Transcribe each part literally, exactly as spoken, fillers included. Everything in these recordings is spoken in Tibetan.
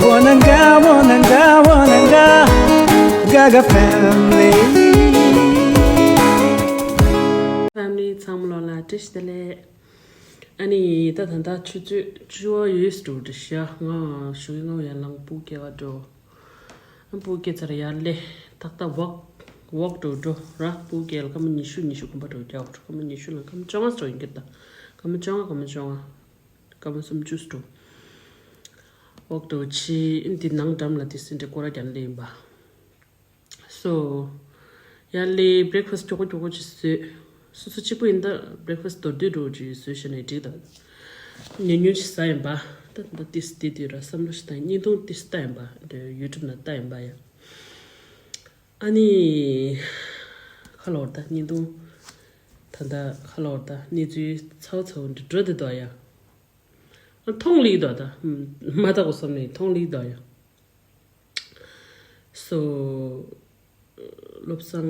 Wananga, wananga, wananga, Gaga family. Family ཚང་མ་ལོ་ལ་བཀྲ་ཤིས་བདེ་ལེགས། ཨ་ནི་ད་ད་ད་ཆུ་ཚོད་བཅུ་པ་ཡོལ་འགྲོ་འདྲ་ཤག་ང་ཞོགས་ཀས་སྔ་པོ་ཡར་ལངས་སྤུ་གུ་སྐྱེལ་ག་འགྲོ། ཨ་སྤུ་གུ་སྐྱེལ་ཚར་ཡར་སླེབས་ཏག་ཏག་ཝོག་ཝོག་འགྲོ་འགྲོ་ར། སྤུ་གུ་སྐྱེལ་སྐར་མ་ཉི་ཤུ་ཉི་ཤུ་གོམ་པ་འགྲོ་རྒྱག་འགྲོ། སྐར་མ་ཉི་ཤུ་ལ་སྐར་མ་བཅོ་ལྔ་འགྲོ་ཡིན་གྱི་རེད་ད། སྐར་མ་བཅོ་ལྔ་སྐར་མ་བཅོ་ལྔ། སྐར་མ་སུམ་ཅུ་འགྲོ། ཝོག་འགྲོ་ཆི་འདི་ནང་འགྲམ་ལ་དེ་སྲིད་འདྲེ་སྐོར་ར་རྒྱག་ལེ་ཡིན་པ། སོ། ཡར་སླེབས་བྷི་རེག་ཕ་སི་མགྱོགས་པོ་མགྱོགས་པོ་ཅིག་བཟོས། སོ་སོ་གཅིག་པུ་ཡིན་ད་བྷི་རེག་ཕ་སི་མདོར་བསྡུས་འདྲ་བོ་ཅིག་བཟོས་བྱས་ནས་འགྲིག་ད། ཉུང་ཉུང་ཅིག་ཟ་ཡིན་པ། ད་ད་ཏིས་དེ་དུས་ར་བསམ་བློ་ཞིག་བཏང་བརྙན་ཐུང་ཏིས་ལྟ་ཡིན་པ་འདི་ཡུ་ཊུབ་ནང་ལྟ་ཡིན་པ་ཡ། ཨ་ནི། ཁ་ལོ་བར་ད་བརྙན་ཐུང་། ད་ད་ཁ་ལོ་བར་ད་གནས་ཚུལ་ཚ་བོ་ཚ་བོ་འདི་འགྲོ་བསྡད་འདུག་ཡ། མཐོང་ལེ་འདུག་ད། མ་བལྟ་གོ་བསམ་ནས་མཐོང་ལེ་འདུག་ཡ། སོ། བློ་བཟང་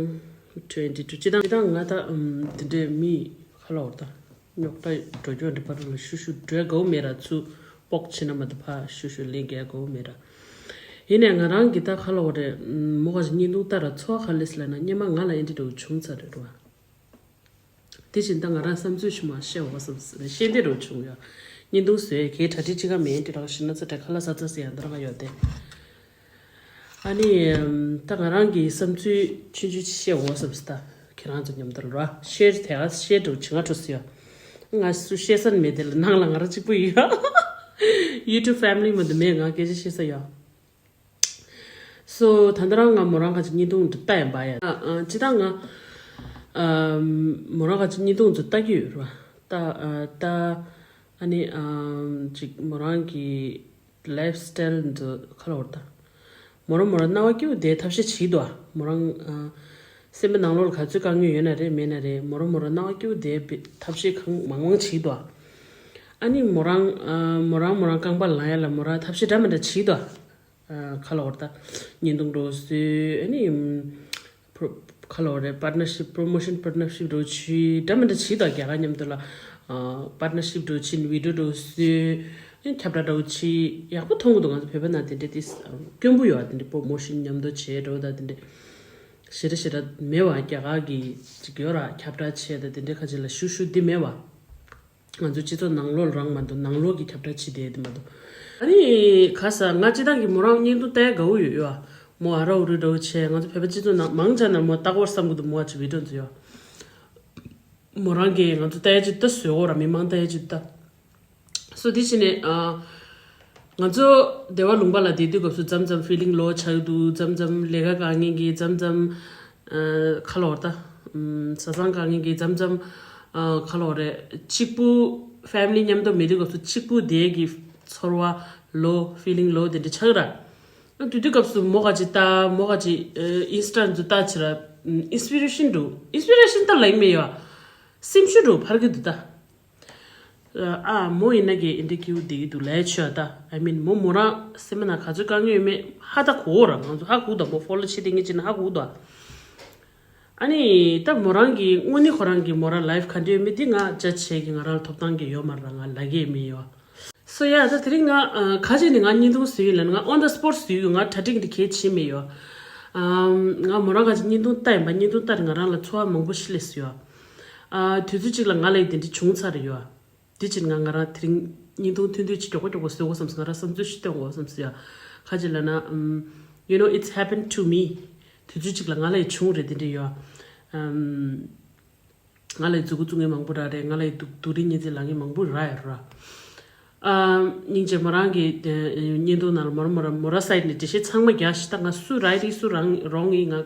ཊུ་ཝེན་ཊི་ཊུ། སྤྱིར་བཏང་སྤྱིར་བཏང་ང་ད་འདི་འདྲའི་མི་ཁ་ལོ་བར་ད་རྙོག་དྲ་འགྲོ་རྒྱུ་འདི་བར་ལ་ཤུ་ཤུ་འགྲོ་དགའ་བོ་མེད་ར། ཚུར་སྤོག་ཕྱིན་ན་མ་གཏོགས་ཕར་ཤུ་ཤུ་ལེན་དགའ་བོ་མེད་ར། ཡིན་ནའི་ང་རང་གི་ད་ཁ་ལོ་བར་རེད། མོ་ག་ཅིག་བརྙན་ཐུང་ལྟ་ར་ཚོར་བ་ག་རེ་སླེབས་ལབ་ན་སྔོན་མ་ང་ལ་ཨེ་འདྲ་འདྲ་བོ་བྱུང་ཚར་རེད་བ། དེ་བཞིན་ད་ང་རང་བསམ་ཚུལ་ཞིག་མར་བཤད་འོ་བསམ་ཟེར་ནས་བཤད་འདི་རུ་བྱུང་ཡོད། བརྙན་ཐུང་བཟོས་གའི་གྲ་སྒྲིག་ཅི་ག་མེད་འདི་རང་ཞིག་ན་ཚ་དྲེ་ཁ་ལག་ཟ་ཚ་ཟེར་ཡང་འདི་རང་ཡོད་དེ། ཨ་ནི། ད་ང་རང་གི་བསམ་ཚུལ་ཆུང་ཆུང་ཅིག་བཤད་འོ་བསམ་ཟེར་ད། ཁྱེད་རང་ཚོ་མཉམ་དུ་ར་ཤེར་དེ་ག་ཤེར་འདྲ་བོ་བྱེད་ང་འགྲོ་སྲིད་ཡོད། ང་སུ་བཤད་ས་མེད་དེ་ལ་ནང་ལ་ང་རང་གཅིག་པུ་ཡོད། ཡུ་ཊུབ་ཕེ་མི་ལི་མ་གཏོགས་མེད། ང་སྐད་ཆ་བཤད་ས་ཡོད། སོ་ད་ལྟ་རང་ང་མོ་རང་ག་ཅིག་བརྙན་ཐུང་འདི་ལྟ་ཡིན་པ་ཡ། ཨ་ཨ་སྤྱིར་བཏང་ང་ཨ་མོ་རང་ག་ཅིག་བརྙན་ཐུང་འདི་ལྟ་གི་ཡོད་རེད་བ། ལྟ་ཨ་ལྟ་ཨ་ནི་ཨ་ཅིག་མོ་རང་གི་ལའིཕ་སི་ཊལ་འདི་ཁ་ལོ་བར་ད། མོ་རང་མོ་རང་སྣང་བ་སྐྱིད་པོ་བསྡད་ཐབས་ཤེས་བྱེད་འདུག་ཨ། མོ་རང་ཨ་སེམས་པའི་ནང་ལོགས་ལ་ག་ཚོད་དཀའ་ངལ་ཡོད་ན་རེད་མེད་ན་རེད། མོ་རང་མོ་རང་སྣང་བ་སྐྱིད་པོ་བསྡད་པའི་ཐབས་ཤེས་གང་མང་མང་བྱེད་འདུག་ཨ། ཨ་ནི་མོ་རང་ཨ་མོ་རང་མོ་རང་རྐང་པ་ལངས་ཡ་ལ་མོ་རང་ཐབས་ཤེས་འདྲ་མི་འདྲ་བྱེད་འདུག་ཨ། ཁ་ལོ་བར་ད་བརྙན་ཐུང་འདྲ་བོ་བཟོས། ཨ་ནི་པྲོ་ཁ་ལོ་བར་རེད། པར་ཊི་ནར་ཤིབ་པྲོ་མོ་ཤན་པར་ཊི་ནར་ཤིབ་འདྲ་བོ་བྱས་འདྲ་མི་འདྲ་བྱས་འདུག་རྒྱ་གར་མཉམ་དུ་ལ་པར་ཊི་ནར་ཤིབ་འདྲ་བོ་བྱས་ནས་བི་ཌི་ཡོ་འདྲ་བོ་བཟོས། ཨ་ནི་ཁྱབ་བསྒྲགས་འདྲ་བོ་བྱས་ཡག་པོ་མཐོང་གི་འདུག་ང་ཚོ་བོད་པ་ནང་དེ་འདྲ་དེ་དཀོན་པོ་ཡོད་ཨ། དེ་འདྲ་པྲོ་མོ་ཤན་མཉམ་དུ་བྱས་འདྲ་བོ་ད་དེ་འདྲ་ཞེ་དྲག་ཞེ་དྲག་མེད་བ། རྒྱ་གར་གི་ཅིག་ཡོད་ར་ཁྱབ་བསྒྲགས་བྱས་ད་དེ་འདྲ་ཁ་ཅིག་ལ་ཤུ་ཤུ་འདི་མེད་བ། ང་ཚོ་སྤྱི་ཚོགས་ནང་ལོགས་རང་མ་གཏོགས་ནང་ལོགས་ཀྱི་ཁྱབ་བསྒྲགས་བྱེད་བསྡད་དེ་མ་གཏོགས། ཨ་ནི་ག་ས་ང་སྤྱིར་བཏང་གི་མོ་རང་བརྙན་ཐུང་ལྟ་ཡ་དགའ་བོ་ཡོད་ཡོད་ཨ། མོ་ཨ་ར་ཨུ་རུ་འདྲ་བོ་བྱས། ང་ཚོ་བོད་པ་སྤྱི་ཚོགས་ནང་མང་ཆེ་ནས་མོ་ལྟ་སྐོར་བསམ་གི་འདུག་མོ་ཨ་ཅིག་བི་ཌི་ཡོ་འཛུལ་ཡོད། མོ་རང་གིས་ང་ཚོ་ལྟ་ཡ་ཅིག་ལྟ་བཟོས་གོ་ར་མི་མང་ལྟ་ཡ་ཅིག་ལྟ། སོ་དེ་བཞིན་ནས་ཨ། ང་ཚོ་སྡེ་བ་ལུང་པ་ལ་བསྡད་དུས་སྐབས་སུ་མཚམས་མཚམས་ཕི་ལིང་ལོ་ཆགས་འདུག་མཚམས་མཚམས་ལས་ཀ་དཀའ་ངལ་གྱིས་མཚམས་མཚམས་ཨ། ཁ་ལོ་བར་ད། ཨམ། བཟའ་ཚང་དཀའ་ངལ་གྱིས་མཚམས་མཚམས་ཨ། ཁ་ལོ་རེད། གཅིག་པུ་ཕེ་མི་ལི་མཉམ་དུ་མེད་དུས་སྐབས་སུ་གཅིག་པུ་བསྡད་ཀྱི་ཚོར་བ་ལོ་ཕི་ལིང་ལོ་དེ་འདྲ་ཆགས་ར། ཨ་དུས་དུས་སྐབས་སུ་མོ་ག་ཅིག་ལྟ་མོ་ག་ཅིག་ཨ། ཨིན་སི་ཊ་འདི་ལྟ་བྱས་ར། ཨིན་སི་པི་རེ་ཤན་འདྲ་བོ་ཨིན་སི་པི་རེ་ཤན་ལྟ་ལབ་ཀྱི་མེད་ཡ། སེམས་ཤུགས་འདྲ་བོ་འཕར་གྱི་འདུག་ད། ཨ་མོ་ཡིན་ན་གི་ཨིན་ཌི་ཀིའུ་བསྡད་ཀྱི་འདུག་ལས་ཆོས་ད། I mean མོ་མོ་རང་སེམས་ནང་ག་ཚོད་དཀའ་ངལ་ཡོད་མེད་ཧ་ད་གོ་ར། ང་ཚོ་ཧ་གོ་ད། མོ་ཕོ་ལོ་བྱེད་དེ་ངེད་ཅི་ན་ཧ་གོ་ད། ཨ་ནི་ད་མོ་རང་གི་དངོས་གནས་ཁོ་རང་གི་མོ་རང་ལའིཕ་ག་འདྲ་ཡོད་མེད་འདི་ང་ཇ་ཇི་བྱེད་ཀྱི་ང་རང་ལ་ཐོབ་ཐང་གི་ཡོད་མ་རེད་ང་ལ་གི་མེད་ཡོད། སོ་ཡ་ད་དེ་རིང་ང་ཁ་ཅིག་ནི་ང་བརྙན་ཐུང་བཟོས་ཡོད་ལ་ང་on the spot བཟོས་ཡོད། ང་གྲ་སྒྲིག་འདི་གས་བྱེད་མེད་ཡོད། ང་མོ་རང་ག་ཅིག་བརྙན་ཐུང་ལྟ་ཡིན་པ་བརྙན་ཐུང་ལྟ་རེ་ང་རང་ལ་ཚོར་བ་མང་པོ་ཞིག་སླེབས་སོང་ཡོད། ཨ། དུས་ཚོད་གཅིག་ལ་ང་ལ་ཡི་དེ་འདྲ་བྱུང་ཚར་ཡོད། དེ་ཕྱིར་ང་ང་རང་དེ་རིང་བརྙན་ཐུང་ཐུང་ཐུང་ཅིག་མགྱོགས་པོ་མགྱོགས་པོ་བཟོ་དགོས་བསམ་སོང་། ང་རང་བསམ་ཚུལ་ཞིག་སྟོན་དགོས་བསམ་སོང་ཡ། ག་ཅི་ལབ་ན། ཨམ། you know, it's happened to me. དུས་ཚོད་གཅིག་ལ་ང་ལ་ཡི་བྱུང་རེད་དེ་འདྲ་ཡོད། ཨམ། ང་ལ་ཡི་མཛུ་གུ་བཙུགས་མཁན་མང་པོ་རག་རེད། ང་ལ་ཡི་སྡུག་སྡུག་རུས་གཉིས་ཚེ་ལ་ངས་མང་པོ་རག་ཡོད་ར། ཨ། སྙིང་རྗེ་མོ་རང་གི་བརྙན་ཐུང་ནང་ལ་མོ་རང་མོ་རང་མོ་རང་སའིཌ་ནས་འགྲེལ་བཤད་ཚང་མ་རྒྱག་ཤི་ད་ང་སུ་རའིཊ་ཡིན་སུ་རང་རོང་ཡིན་ང་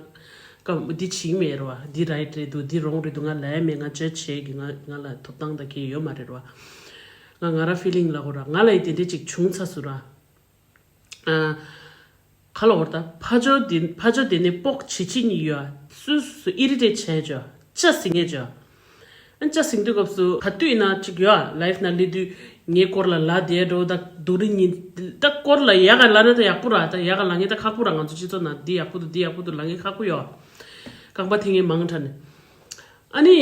སྐབས་འདི་བྱིང་མེད་ར་བ། འདི་རའིཊ་རེད་འདུག་འདི་རོང་རེད་འདུག་ང་ལབ་ཡ་མེད། ང་ཇ་ཇི་བྱེད་ཀྱི་ང་ང་ལ་ཐོབ་ཐང་ད་གི་ཡོད་མ་རེད་ར་བ། ང་ང་ར་ཕི་ལིང་ལ་གོ་ར་ང་ལ་ཡི་དེ་འདྲས་ཅིག་བྱུང་ཚར་སོང་ར། ཨ། ཁ་ལོ་བར་ད་ཕ་ཇོ་དེ་ཕ་ཇོ་དེ་ནས་སྤོག་བྱེད་བྱེད་གཉིས་ཡོད། སུ་སུ་ཨི་རི་ཊེཊ་བྱས་ཇོ་ཅ་ཟིང་ངེ་ཇོ། ཨ་ཅ་ཟིང་དུས་སྐབས་སུ་ག་དུས་ཡིན་ན་ཅིག་ཡོད་ལའིཕ་ནང་སླེབས་དུས་ངའི་སྐོར་ལ་ལབ་བསྡད་འགྲོ་ད་སྡུག་རུས་གཉིས་ད་སྐོར་ལ་ཡག་ག་ལབ་ན་ད་ཡག་པོ་ར་ད་ཡག་ག་ལབ་ངེས་ད་ཁག་པོ་ར་ང་ཚོ་སྤྱི་ཚོགས་ནང་འདི་ཡག་པོ་འདུག་འདི་ཡག་པོ་འདུག་ལབ་ངེས་ཁག་པོ་ཡོད། རྐང་པ་འཐེན་ངེས་མང་དྲགས་ནས། ཨ་ནི།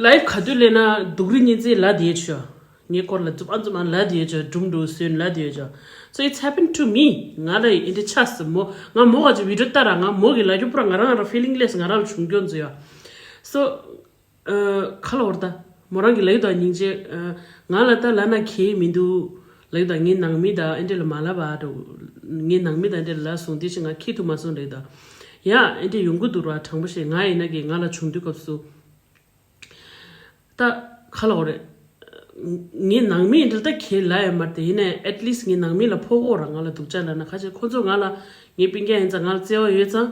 ལའིཕ་ག་དུས་སླེབས་ན་སྡུག་རུས་གཉིས་ཚེ་ལབ་བསྡད་ཆོག་ངའི་སྐོར་ལ་རྩུབ་ཨ་རྩུབ་མ་ལབ་བསྡད་ཆོག་སྒྲུང་འགྲོ་སོན་ལབ་བསྡད་ཆོག So it's happened to me. ང་ལ་ཡི་འདི་ཆགས་སོང་མོ། ང་མོ་ག་ཅིག་བི་ཌི་ཡོ་ལྟ་ར། ང་མོ་གི་ལ་རྒྱུ་པུ་ར་ང་རང་ར་ཕི་ལིང་ལེས་ང་རང་ལ་བྱུང་རྒྱུ་འཛུལ་ཡ། So ཁ་ལོ་བར་ད་མོ་རང་གི་ལ་ཡུ་ད་སྙིང་རྗེ། ང་ལ་ད་ལ་ན་ཁེ་མི་འདུག་ལ་ཡུ་ད། ངའི་ནང་མི་ད་ཨེ་འདྲེ་ལ་མ་ལབ་པ་འགྲོ། ངའི་ནང་མི་ད་ཨེ་འདྲེ་ལ་སོང་དེ་ཕྱིན་ང་ཁེ་ཐུབ་མ་སོང་ལ་ཡུ་ད། ཡ་ཨེ་འདྲེ་ཡོང་གི་འདུག་ར། དྲང་པོ་བཤད། ང་ཡིན་ན་གི་ང་ལ་བྱུང་དུས་སྐབས་སུ། ད་ཁ་ལོ་རེད། ངའི་ནང་མི་འདྲ་ད་ཁེ་ལ་ཡ་མར་དེ་ཡིན་ནའི་at least ངའི་ནང་མི་ལ་ཕོག་གོ་ར། ང་ལ་སྡུག་ཅག་ལ་ན་ཁ་ཆེ་ཁོ་ཚོ་ང་ལ་ངའི་སྤུན་ཀྱག་ཡིན་ཙང་ང་ལ་བརྩེ་བ་ཡོད་ཙང་།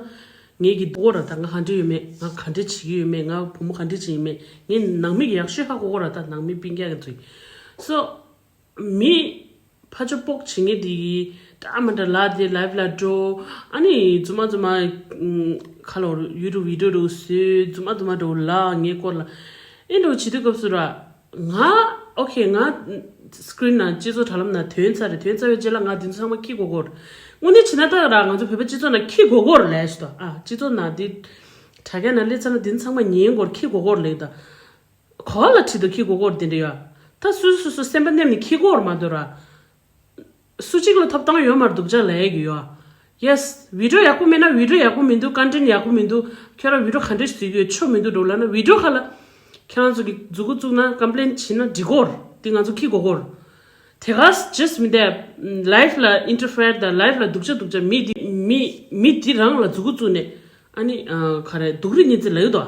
ངའི་གི་གོ་ར་ད་ང་ག་འདྲ་ཡོད་མེད། ང་ག་འདྲ་བྱེད་ཀྱི་ཡོད་མེད། ང་བུ་མོ་ག་འདྲ་བྱེད་ཡོད་མེད། ངའི་ནང་མི་གི་ཡག་ཤོས་ཧ་གོ་གོ་ར། ད་ནང་མི་སྤུན་ཀྱག་གི་ཚོ་ཡིན། So མི་ཕ་ཆོ་པོག་བྱེད་མཁན་དེ་གི་འདྲ་མི་འདྲ་ལ་དེ་ལའིབ་ལ་འགྲོ། ཨ་ནི་རྫུན་མ་རྫུན་མ་ཁ་ལོ་ཡུ་ཊུབ་བི་ཌི་ཡོ་འགྲོ་བཟོས། རྫུན་མ་རྫུན་མ་འགྲོ་ལ་ངའི་སྐོར་ལ་ཨེ་འགྲོ་བྱེད་དུས་སྐབས་སུ་ར། ང་ཨོ་ཁེ་ང་སི་ཀི་རིན་ནང་སྤྱི་ཚོགས་དྲ་ལམ་ནང་ཐོན་ཚར་རེད། ཐོན་ཚར་བའི་རྗེས་ལ་ང་དེ་ཚོ་ཚང་མ་ཁྱི་གོ་གོར། དངོས་གནས་བྱས་ན་ད་ར་ང་ཚོ་བོད་པ་སྤྱི་ཚོགས་ནང་ཁྱི་གོ་གོར་ལས་ཤི་ཏོ། ཨ་སྤྱི་ཚོགས་ནང་དེ་དྲ་རྒྱ་ནང་སླེབས་ཚར་ན་དེ་ཚོ་ཚང་མ་ཉན་གོར་ཁྱི་གོ་གོར་ལས་ད། གོ་ལ་ཁྲིད་དུ་ཁྱི་གོ་གོར་དེ་འདྲ་ཡོད། ད་སུ་སུ་སུ་སེམས་པ་ནེམ་ནི་ཁྱི་གོར་མ་འདོར་ར། སུ་གཅིག་ལ་ཐོབ་ཐང་ཡོད་མར་སྡུག་ཅག་ལས་ཡོད། Yes བི་ཌི་ཡོ་ཡག་པོ་མེད་ན་བི་ཌི་ཡོ་ཡག་པོ་མི་འདུག་ཀོན་ཊེན་ཡག་པོ་མི་འདུག་ཁྱོད་རང་བི་ཌི་ཡོ་ག་འདྲ་བཟོས་ཀྱི་ཡོད་ཆོ་མི་འདུག་འགྲོ་ལབ་ན་བི་ཌི་ཡོ་ཁ་ལ་ཁྱེད་རང་ཚོ་གི་མཛུ་གུ་བཙུགས་ན་ཀམ་པི་ལེན་བྱེད་ན་འགྲིག་གོར། དེ་ང་ཚོ་ཁྱི་གོ་གོར། དེ་ག་ཇས་མི་འདས་ལའིབ་ལ་ཨིན་ཊར་ཕི་ཡར་དང་ལའིབ་ལ་སྡུག་ཅག་སྡུག་ཅག་མི་དེ་མི་མི་དེ་རང་ལ་མཛུ་གུ་བཙུགས་ནས་ཨ་ནི་ག་རེ་སྡུག་རུས་ཉིན་ཙི་ལ་ཡོད་དོ།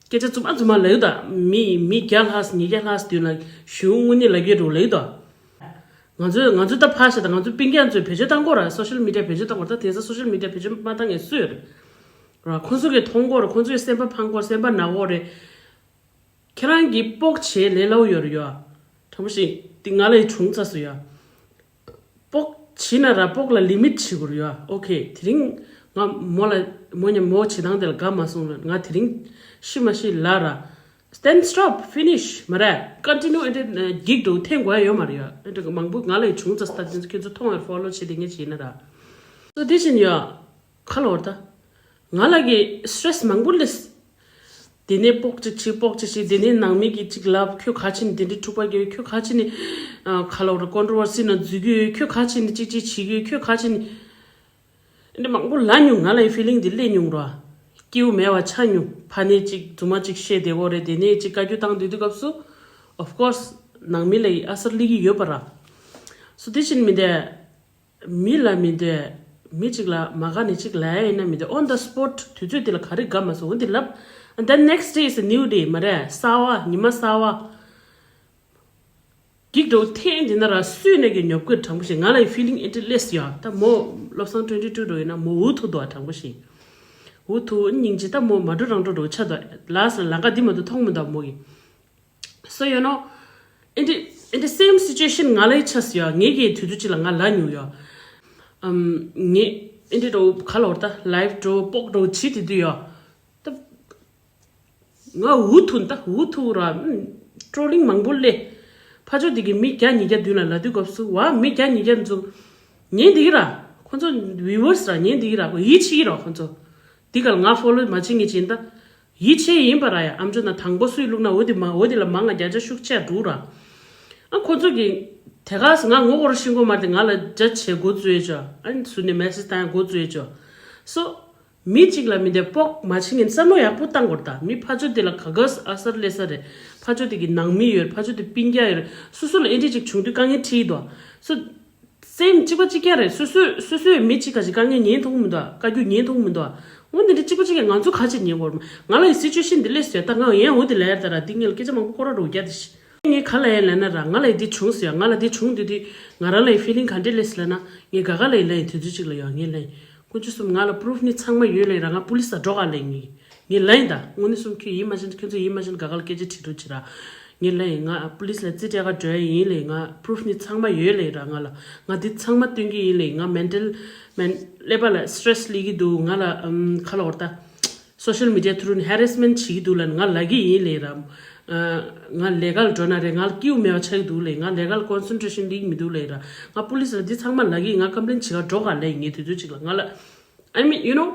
སྐད་ཆ་རྫུན་མ་རྫུན་མ་ལབ་ཡོད་ད། མི་མི་བརྒྱ་ལྷག་ཉིས་བརྒྱ་ལྷག་དུས་ལ་གཞུང་དངོས་གནས་ལབ་ཀྱི་འགྲོ་ལབ་ཡོད་ད། ང་ཚོས་ང་ཚོས་ད་ཕར་བཞག་ད། ང་ཚོ་སྤུན་ཀྱག་ཚོས་བེད་སྤྱོད་བཏང་གོ་ར། སོ་ཤལ་མི་ཌི་ཡ་བེད་སྤྱོད་བཏང་གོ་ར། ད་དེང་སང་སོ་ཤལ་མི་ཌི་ཡ་བེད་སྤྱོད་མ་བཏང་མཁན་སུ་ཡོད་རེད། ར་ཁོང་ཚོ་གིས་མཐོང་གོ་ར། ཁོང་ཚོའི་སེམས་པ་ཕངས་གོ་ར། སེམས་པ་ན་གོ་རེད། ཁྱེད་རང་གིས་སྤོག་བྱེད་ལས་སླ་པོ་ཡོད་རེད་ཡ། དྲང་པོ་ཞིག་འདི་ང་ལ་ཡི་བྱུང་ཚར་སོང་ཡ། སྤོག་བྱེད་ན་ར་སྤོག་ལ་ལི་མིཊ་བྱེད་དགོས་རེད་ཡ། ཨོ་ཁེ། དེ་རིང་ང་མོ་ལ་མོ་ཉམས་མོ་བྱེད་སྟངས་དེ་ལ་དགའ་མ་སོང་ལ། ང་དེ་རིང་ཤི་མ་ཤི་ལ་ར། Then stop, finish མ་རེད། ཀོན་ཊི་ནིའུ་ཨེ་འདྲ་འགྱིག་འགྲོ་འཐེན་དགོས་ཡ་ཡོད་མ་རེད་ཡ། ཨེ་འདྲ་མང་པོ་ང་ལ་ཡི་བྱུང་ཚར་སོང་། ད་དེ་ཚོ་ཁྱེད་ཚོ་མཐོང་བར་ཕོ་ལོ་བྱེད་དེ་ངས་བྱེད་ན་ར། སོ་དེ་བཞིན་ཡ། ཁ་ལོ་བར་ད། ང་ལ་གི་སི་ཊེ་རེ་སི་མང་པོ་སླེབས། དེ་ནས་སྤོག་ཅིག་བྱེད་སྤོག་ཅིག་བྱེད། དེ་ནས་ནང་མི་གིས་ཅིག་ལབ། ཁྱོད་ག་ཕྱིན་དེ་འདྲའི་འཁྲུག་པ་རྒྱག་ཡོད། ཁྱོད་ག་ཕྱིན་ནི་ཁ་ལོ་བར་ཀོན་ཊྲོ་ཝར་སི་ནང་འཛུལ་གྱི་ཡོད། ཁྱོད་ག་ཕྱིན་ནི་ཅིག་ཅིག་བྱེད་ཀྱི་ཡོད། ཁྱོད་ག་ཕྱིན་ནི། འདི་མང་པོ་ལབ་མྱོང་། ང་ལ་ཡི་ཕི་ལིང་འདི་སླེབས་མྱོང་ར། སྐྱིད་པོ་མེད་པ་ཆགས་མྱོང་། ཕ་ནས་ཅིག་རྫུན་མ་ཅིག་བཤད་བསྡད་གོ་རེད། དེ་ནས་ཅིག་བཀའ་བཀྱོན་བཏང་སྡོད་དུས་སྐབས་སུ། Of course ནང་མི་ལ་ཡི་ཨ་སར་སླེབས་ཀྱི་ཡོད་པ་ར། སོ་དེ་བཞིན་མི་འདས། མི་ལ་མི་འདོད། མི་གཅིག་ལ་མ་དགའ་ནས་གཅིག་ལ་ཡ་ཡིན་ན་མི་འདོད། On the spot དུས་ཚོད་དེ་ལ་ག་རེ་དགའ་མ་སོང་འོ་དེ་ལབ། And then next day is a new day མ་རེད། གསར་པ་ཉི་མ་གསར་པ། འགྱིག་འགྲོ་ཐེངས་འདི་ན་ར་སུས་ནས་ཀྱི་ཉོབ་ཀྱི་དྲང་པོ་ཞིག་ང་ལ་ཡི་ཕི་ལིང་ཨེ་འདྲ་སླེབས་ཡོད། ད་མོ་བློ་བཟང་ཊུ་ཝེན་ཊི་ཊུ་འགྲོ་ཡིན་ན་མོ་འུ་ཐུག་འདུག་ཨ། དྲང་པོ་ཞིག་འུ་ཐུག་སྙིང་རྗེ། ད་མོ་མ་འགྲོ་རང་འགྲོ་འགྲོ་ཆ་འདུག་ལ་ས་ལ་ཀ་འདི་མ་འདུག་མཐོང་མི་འདུག་མོ་གི། So you know ཨེ་འདྲ་ཨེ་འདྲ་same situation ང་ལ་ཡི་ཆགས་སོང་ཡ། ངེད་ཀྱི་དུས་ཚོད་ཅིག་ལ་ང་ལ་ཉུང་ཡ། ཨམ་ངེད་ཨེ་འདྲ་འགྲོ་ཁ་ལོ་བར་ད་ལའིབ་འགྲོ་སྤོག་འགྲོ་བྱེད་དེ་དུས་ཡ། ད་ང་འུ་ཐུག་ད་འུ་ཐུག་ར། ཀྲོ་ལིང་མང་པོ་སླེབས། ཕ་ཆོ་དེ་གི་མི་བརྒྱ་ཉིས་བརྒྱ་མདུན་ལ་ལབ་དུས་སྐབས་སུ་བ་མི་བརྒྱ་ཉིས་བརྒྱ་ཚོ་ཉན་དེ་གི་ར། ཁོ་ཚོ་ཝི་ཝར་སི་ར་ཉན་དེ་གི་ར། ཁོ་ཡིད་ཆེས་ཀྱི་ར་ཁོ་ཚོ། དེ་ག་ལ་ང་ཕོ་ལོ་མ་བྱེད་ངེས་ཅིན་ད། ཡིད་ཆེས་ཡིན་པ་ར་ཡ། ཨམ་ཅོག་ན་དང་པོ་སུས་བླུགས་ན་འོ་དེ་མ་འོ་དེ་ལ་མང་ང་བརྒྱ་ཆ་ཤུགས་ཆེ་འགྲོ་ར། ཨ་ཁོ་ཚོ་གི་དེ་ག་ས་ང་ངོ་སྐོར་ཤིང་གོ་མ་དེ་ང་ལ་རྒྱ་ཆེ་འགོ་བཙུགས་ཡོད་ཅོ། ཨ་ནི་སུ་ནས་མེ་སེ་ཇི་བཏང་འགོ་བཙུགས་ཡོད་ཅོ། སོ། མི་གཅིག་ལ་མི་འདོད་སྤོག་མ་བྱེད་ངན་བསམ་བློ་ཡག་པོ་བཏང་དགོས་རེད་ད། མི་ཕ་ཆོ་དེ་ལ་ག་ག་ས་ཨ་སར་སླེབས་ས་རེད། ཕ་ཆོ་དེ་གི་ནང་མི་ཡོད་རེད། ཕ་ཆོ་དེ་སྤུན་ཀྱག་ཡོད་རེད། སོ་སོ་ལ་ཨེ་འདྲ་ཅིག་བྱུང་དུས་དཀའ་ངལ་འཕྲད་ཀྱི་འདུག་སོ། སེམས་གཅིག་པ་གཅིག་རྐྱང་རེད། སོ་སོས་སོ་སོས་མི་གཅིག་ག་ཅིག་དཀའ་ངལ་ཉན་མཐོང་མི་འདུག་བཀའ་བཀྱོན་ཉན་མཐོང་མི་འདུག་འོ་འདི་འདྲ་གཅིག་པ་གཅིག་རྐྱང་ང་ཚོ་ག་ཅིག་ཉན་དགོས་རེད། ང་ལ་ཡི་སི་ཅུ་ཨེ་ཤན་འདི་སླེབས་སོང་ད་ང་ཡང་འོ་དེ་ལ་ཡར་ད་ར་འདི་ངས་ལ་སྐད་ཆ་མང་པོ་སྐོར་ར་རོ་རྒྱ་དེ་ཤི། ངས་ག་ལ་ཡ་ལབ་ན་ར་ང་ལ་ཡི་འདི་བྱུང་ཟེར་ཡ། ང་ལ་འདི་བྱུང་དུས་དུས་ང་རང་ལ་ཡི་ཕི་ལིང་ག་འདྲས་སླེབས་ཟེར་ལབ་ན་ངས་ག་ག་ལ་ཡི་ལབ་ཡིན། དུས་ཚོད་ཅིག་ལ་ཡོང་ངས་ལབ་ཡིན། དཀོན་མཆོག་གསུམ་ང་ལ་པུ་རུབ་ནི་ཚང་མ་ཡོད་ལབ་ཡིན་ར། ང་པུ་ལིས་ལ་འགྲོ་ག་ལབ་ཡིན། ངས་ལབ་ཡིན་ད། དངོས་གནས་གསུམ་ཁྱོད་ཡིན་མ་བྱན་ཁྱོད་ཚོ་ཡིན་མ་བྱན་ག་ག་ལ་སྐད་ཆ་དྲིས་འགྲོ་ཅི་ར། ངས་ལབ་ཡིན་ང་པུ་ལིས་ལ་རྩིས་སྤྲད་ག་འགྲོ་ཡ་ཡིན་ལབ་ཡིན། ང་པུ་རུབ་ནི་ཚང་མ་ཡོད་ལབ་ཡིན་ར། ང་ལ་ང་འདི་ཚང་མ་སྟོན་གི་ཡིན་ལབ་ཡིན། ང་མེན་ཊལ་མེན་ཀླད་པ་ལ་སི་ཊེ་རེ་སི་སླེབས་ཀྱི་འདུག་ང་ལ་ཨམ་ག་ལབ་དགོས་རེད་ད། སོ་ཤལ་མི་ཌི་ཡ་ཐུ་རུ་ནས་ཧེ་རེ་སི་མེན་ཊི་བྱེད་ཀྱི་འདུག་ལབ་ནས་ང་ལབ་ཀྱི་ཡིན་ལབ་ར། ང་ལས་ཀ་ལ་འགྲོ་ན་རེད། ང་ལ་སྐྱིད་པོ་མེད་པ་ཆགས་ཀྱི་འདུག་ལབ། ང་ལས་ཀ་ལ་ཀོན་སེན་ཊི་རེ་ཤན་སླེབས་ཀྱི་མི་འདུག་ལབ་ར། ང་པུ་ལིས་ལ་འདི་ཚང་མ་ལབ་ཀྱི་ཡིན། ང་ཀམ་པི་ལེན་བྱེད་ག་འགྲོ་ག་ལབ་ཡིན། ངས་དུས་ཚོད་ཅིག་ལ་ང་ལ་I mean you know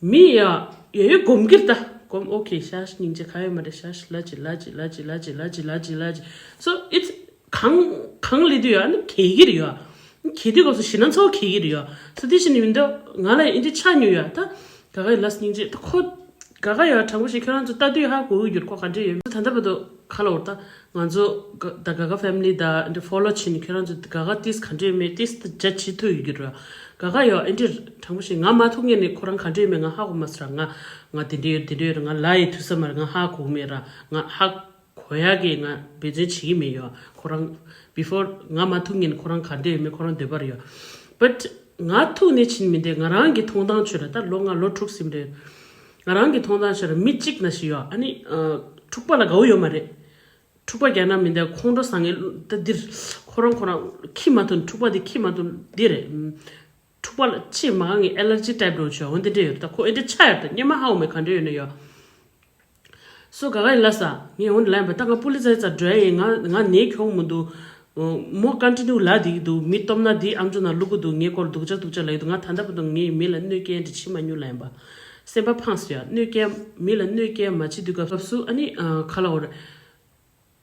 མི་ཡ་ཡོད་ཡོད་སྒོམ་གྱི་རེད་ད། སྒོམ་ཨོ་ཁེ་ཤ་སྙིང་རྗེ་ཁ་ཡོད་མ་རེད། ཤ་ལ་ཅི་ལ་ཅི་ལ་ཅི་ལ་ཅི་ལ་ཅི་ལ་ཅི་ལ་ཅི། So it's གང་གང་ལས་དུས་ཡ་ནི་གལ་གྱི་རེད་ཡ། གྱེས་དུས་སྐབས་སུ་ཞེད་སྣང་ཚ་བོ་གྱེས་ཀྱི་རེད་ཡ། སོ་དེ་བཞིན་ཡིན་དུས་ང་ལ་ཡིན་གྱི་ཆ་ཉུང་ཡ། ད་ག་ག་ཡི་ལས་སྙིང་རྗེ། ད་ཁོ་ག་ག་ཡ་དྲང་པོ་ཞིག་ཁྱོད་རང་ཚོ་ལྟ་དུས་ཧ་གོ་གི་ཡོད། ཁོ་ག་འདྲ་ཡོད། ད་ལྟ་བར་དུ་ག་ལ་འོར་ད་ང་ཚོ་ག་ད་ག་ག་ཕེ་མི་ལི་ད་འདི་ཕོ་ལོ་བྱེད་ནི་ཁྱོད་རང་ཚོ་ག་ག་ཏིས་ག་འདྲ་ཡོད་མེད་ཏིས་ད་རྒྱ་ཆེ་ཐུབ་ཡོད་ཀྱི་རེད། ག་ག་ཡ་ཨེ་འདྲ་དྲང་པོ་ཞིག་ང་མ་ཐུག་ངེས་ནས་ཁོ་རང་ག་འདྲ་ཡོད་མེད་ང་ཧ་གོ་མ་སོང་ར། ང་ང་དེ་འདྲ་ཡོད་དེ་འདྲ་ཡོད་ར། ང་ལ་ཡི་ཐུག་ས་མ་རེད། ང་ཧ་གོ་མེད་ར། ང་ཧ་གོ་ཡ་གི་ང་འབད་བརྩོན་བྱེད་ཀྱི་མེད་ཡོད། ཁོ་རང་before ང་མ་ཐུག་ངེས་ནས་ཁོ་རང་ག་འདྲ་ཡོད་མེད་ཁོ་རང་འདོད་པ་རེད་ཡོད། But ང་ཐུག་ནས་ཕྱིན་མི་འདི་ང་རང་གི་མཐོང་སྟངས་ཆོས་ར། ད་ལོ་ལྔ་ལོ་དྲུག་ཟིན་རེད། ང་རང་གི་མཐོང་སྟངས་ཆོས་ར། མི་གཅིག་ན་ཞིག་ཡོད། ཨ་ནི་ཨ་འཁྲུག་པ་ལ་དགའ་བོ་ཡོད་མ་རེད། འཁྲུག་པ་རྒྱག་ན་མི་འདི་ཁོང་ཁྲོ་ཟ་ངེས་ད་འདིར་ཁོ་རང་ཁོ་རང་ཁྱི་མ་ཐུག་འཁྲུག་པ་འདི་ཁྱི་མ་ཐུག་འདི་རེད། འཁྲུག་པ་ལ་ཆེས་མ་དགའ་ངེས་ཨེ་ལར་ཇི་ཊའིབ་འདྲ་བོ་ཆོས་འོ་འདི་འདྲ་ཡོད། ད་ཁོ་ཨེ་འདྲ་ཆ་ཡོད། ད་སྙེ་མ་ཧ་འོ་མེད་ག་འདྲ་ཡོད་ན་ཡོད། སོ་ག་ག་ཡིན་ལ་ས། ངས་འོན་ལན་པ་ད་ང་པུ་ལི་ཙ་ཙ་འགྲོ་ཡ་ཡིན། ང་ང་ནས་ཁྱོང་མི་འདུག་མོ་ཀོན་ཊི་ནིའུ་ལ་དེ་གི་འདུག་མི་སྟོབས་ན་དེ་ཨམ་ཅོག་ན་བླུག་གི་འདུག་ངའི་སྐོར་སྡུག་ཅག་སྡུག་ཅག་ལ་ཡི་འདུག་ང་ད་ལྟ་བར་དུ་ངས་མི་ལ་གནོད་སྐྱེལ་འདྲ་བྱེད་མ་མྱོང་ལན་པ། སེམས་པ་ཕངས་སོ་ཡ། གནོད་སྐྱེལ་མི་ལ་གནོད་སྐྱེལ་མ་བྱེད་དུས་སྐབས་སུ་ཨ་ནི་ཁ་ལ་འོར།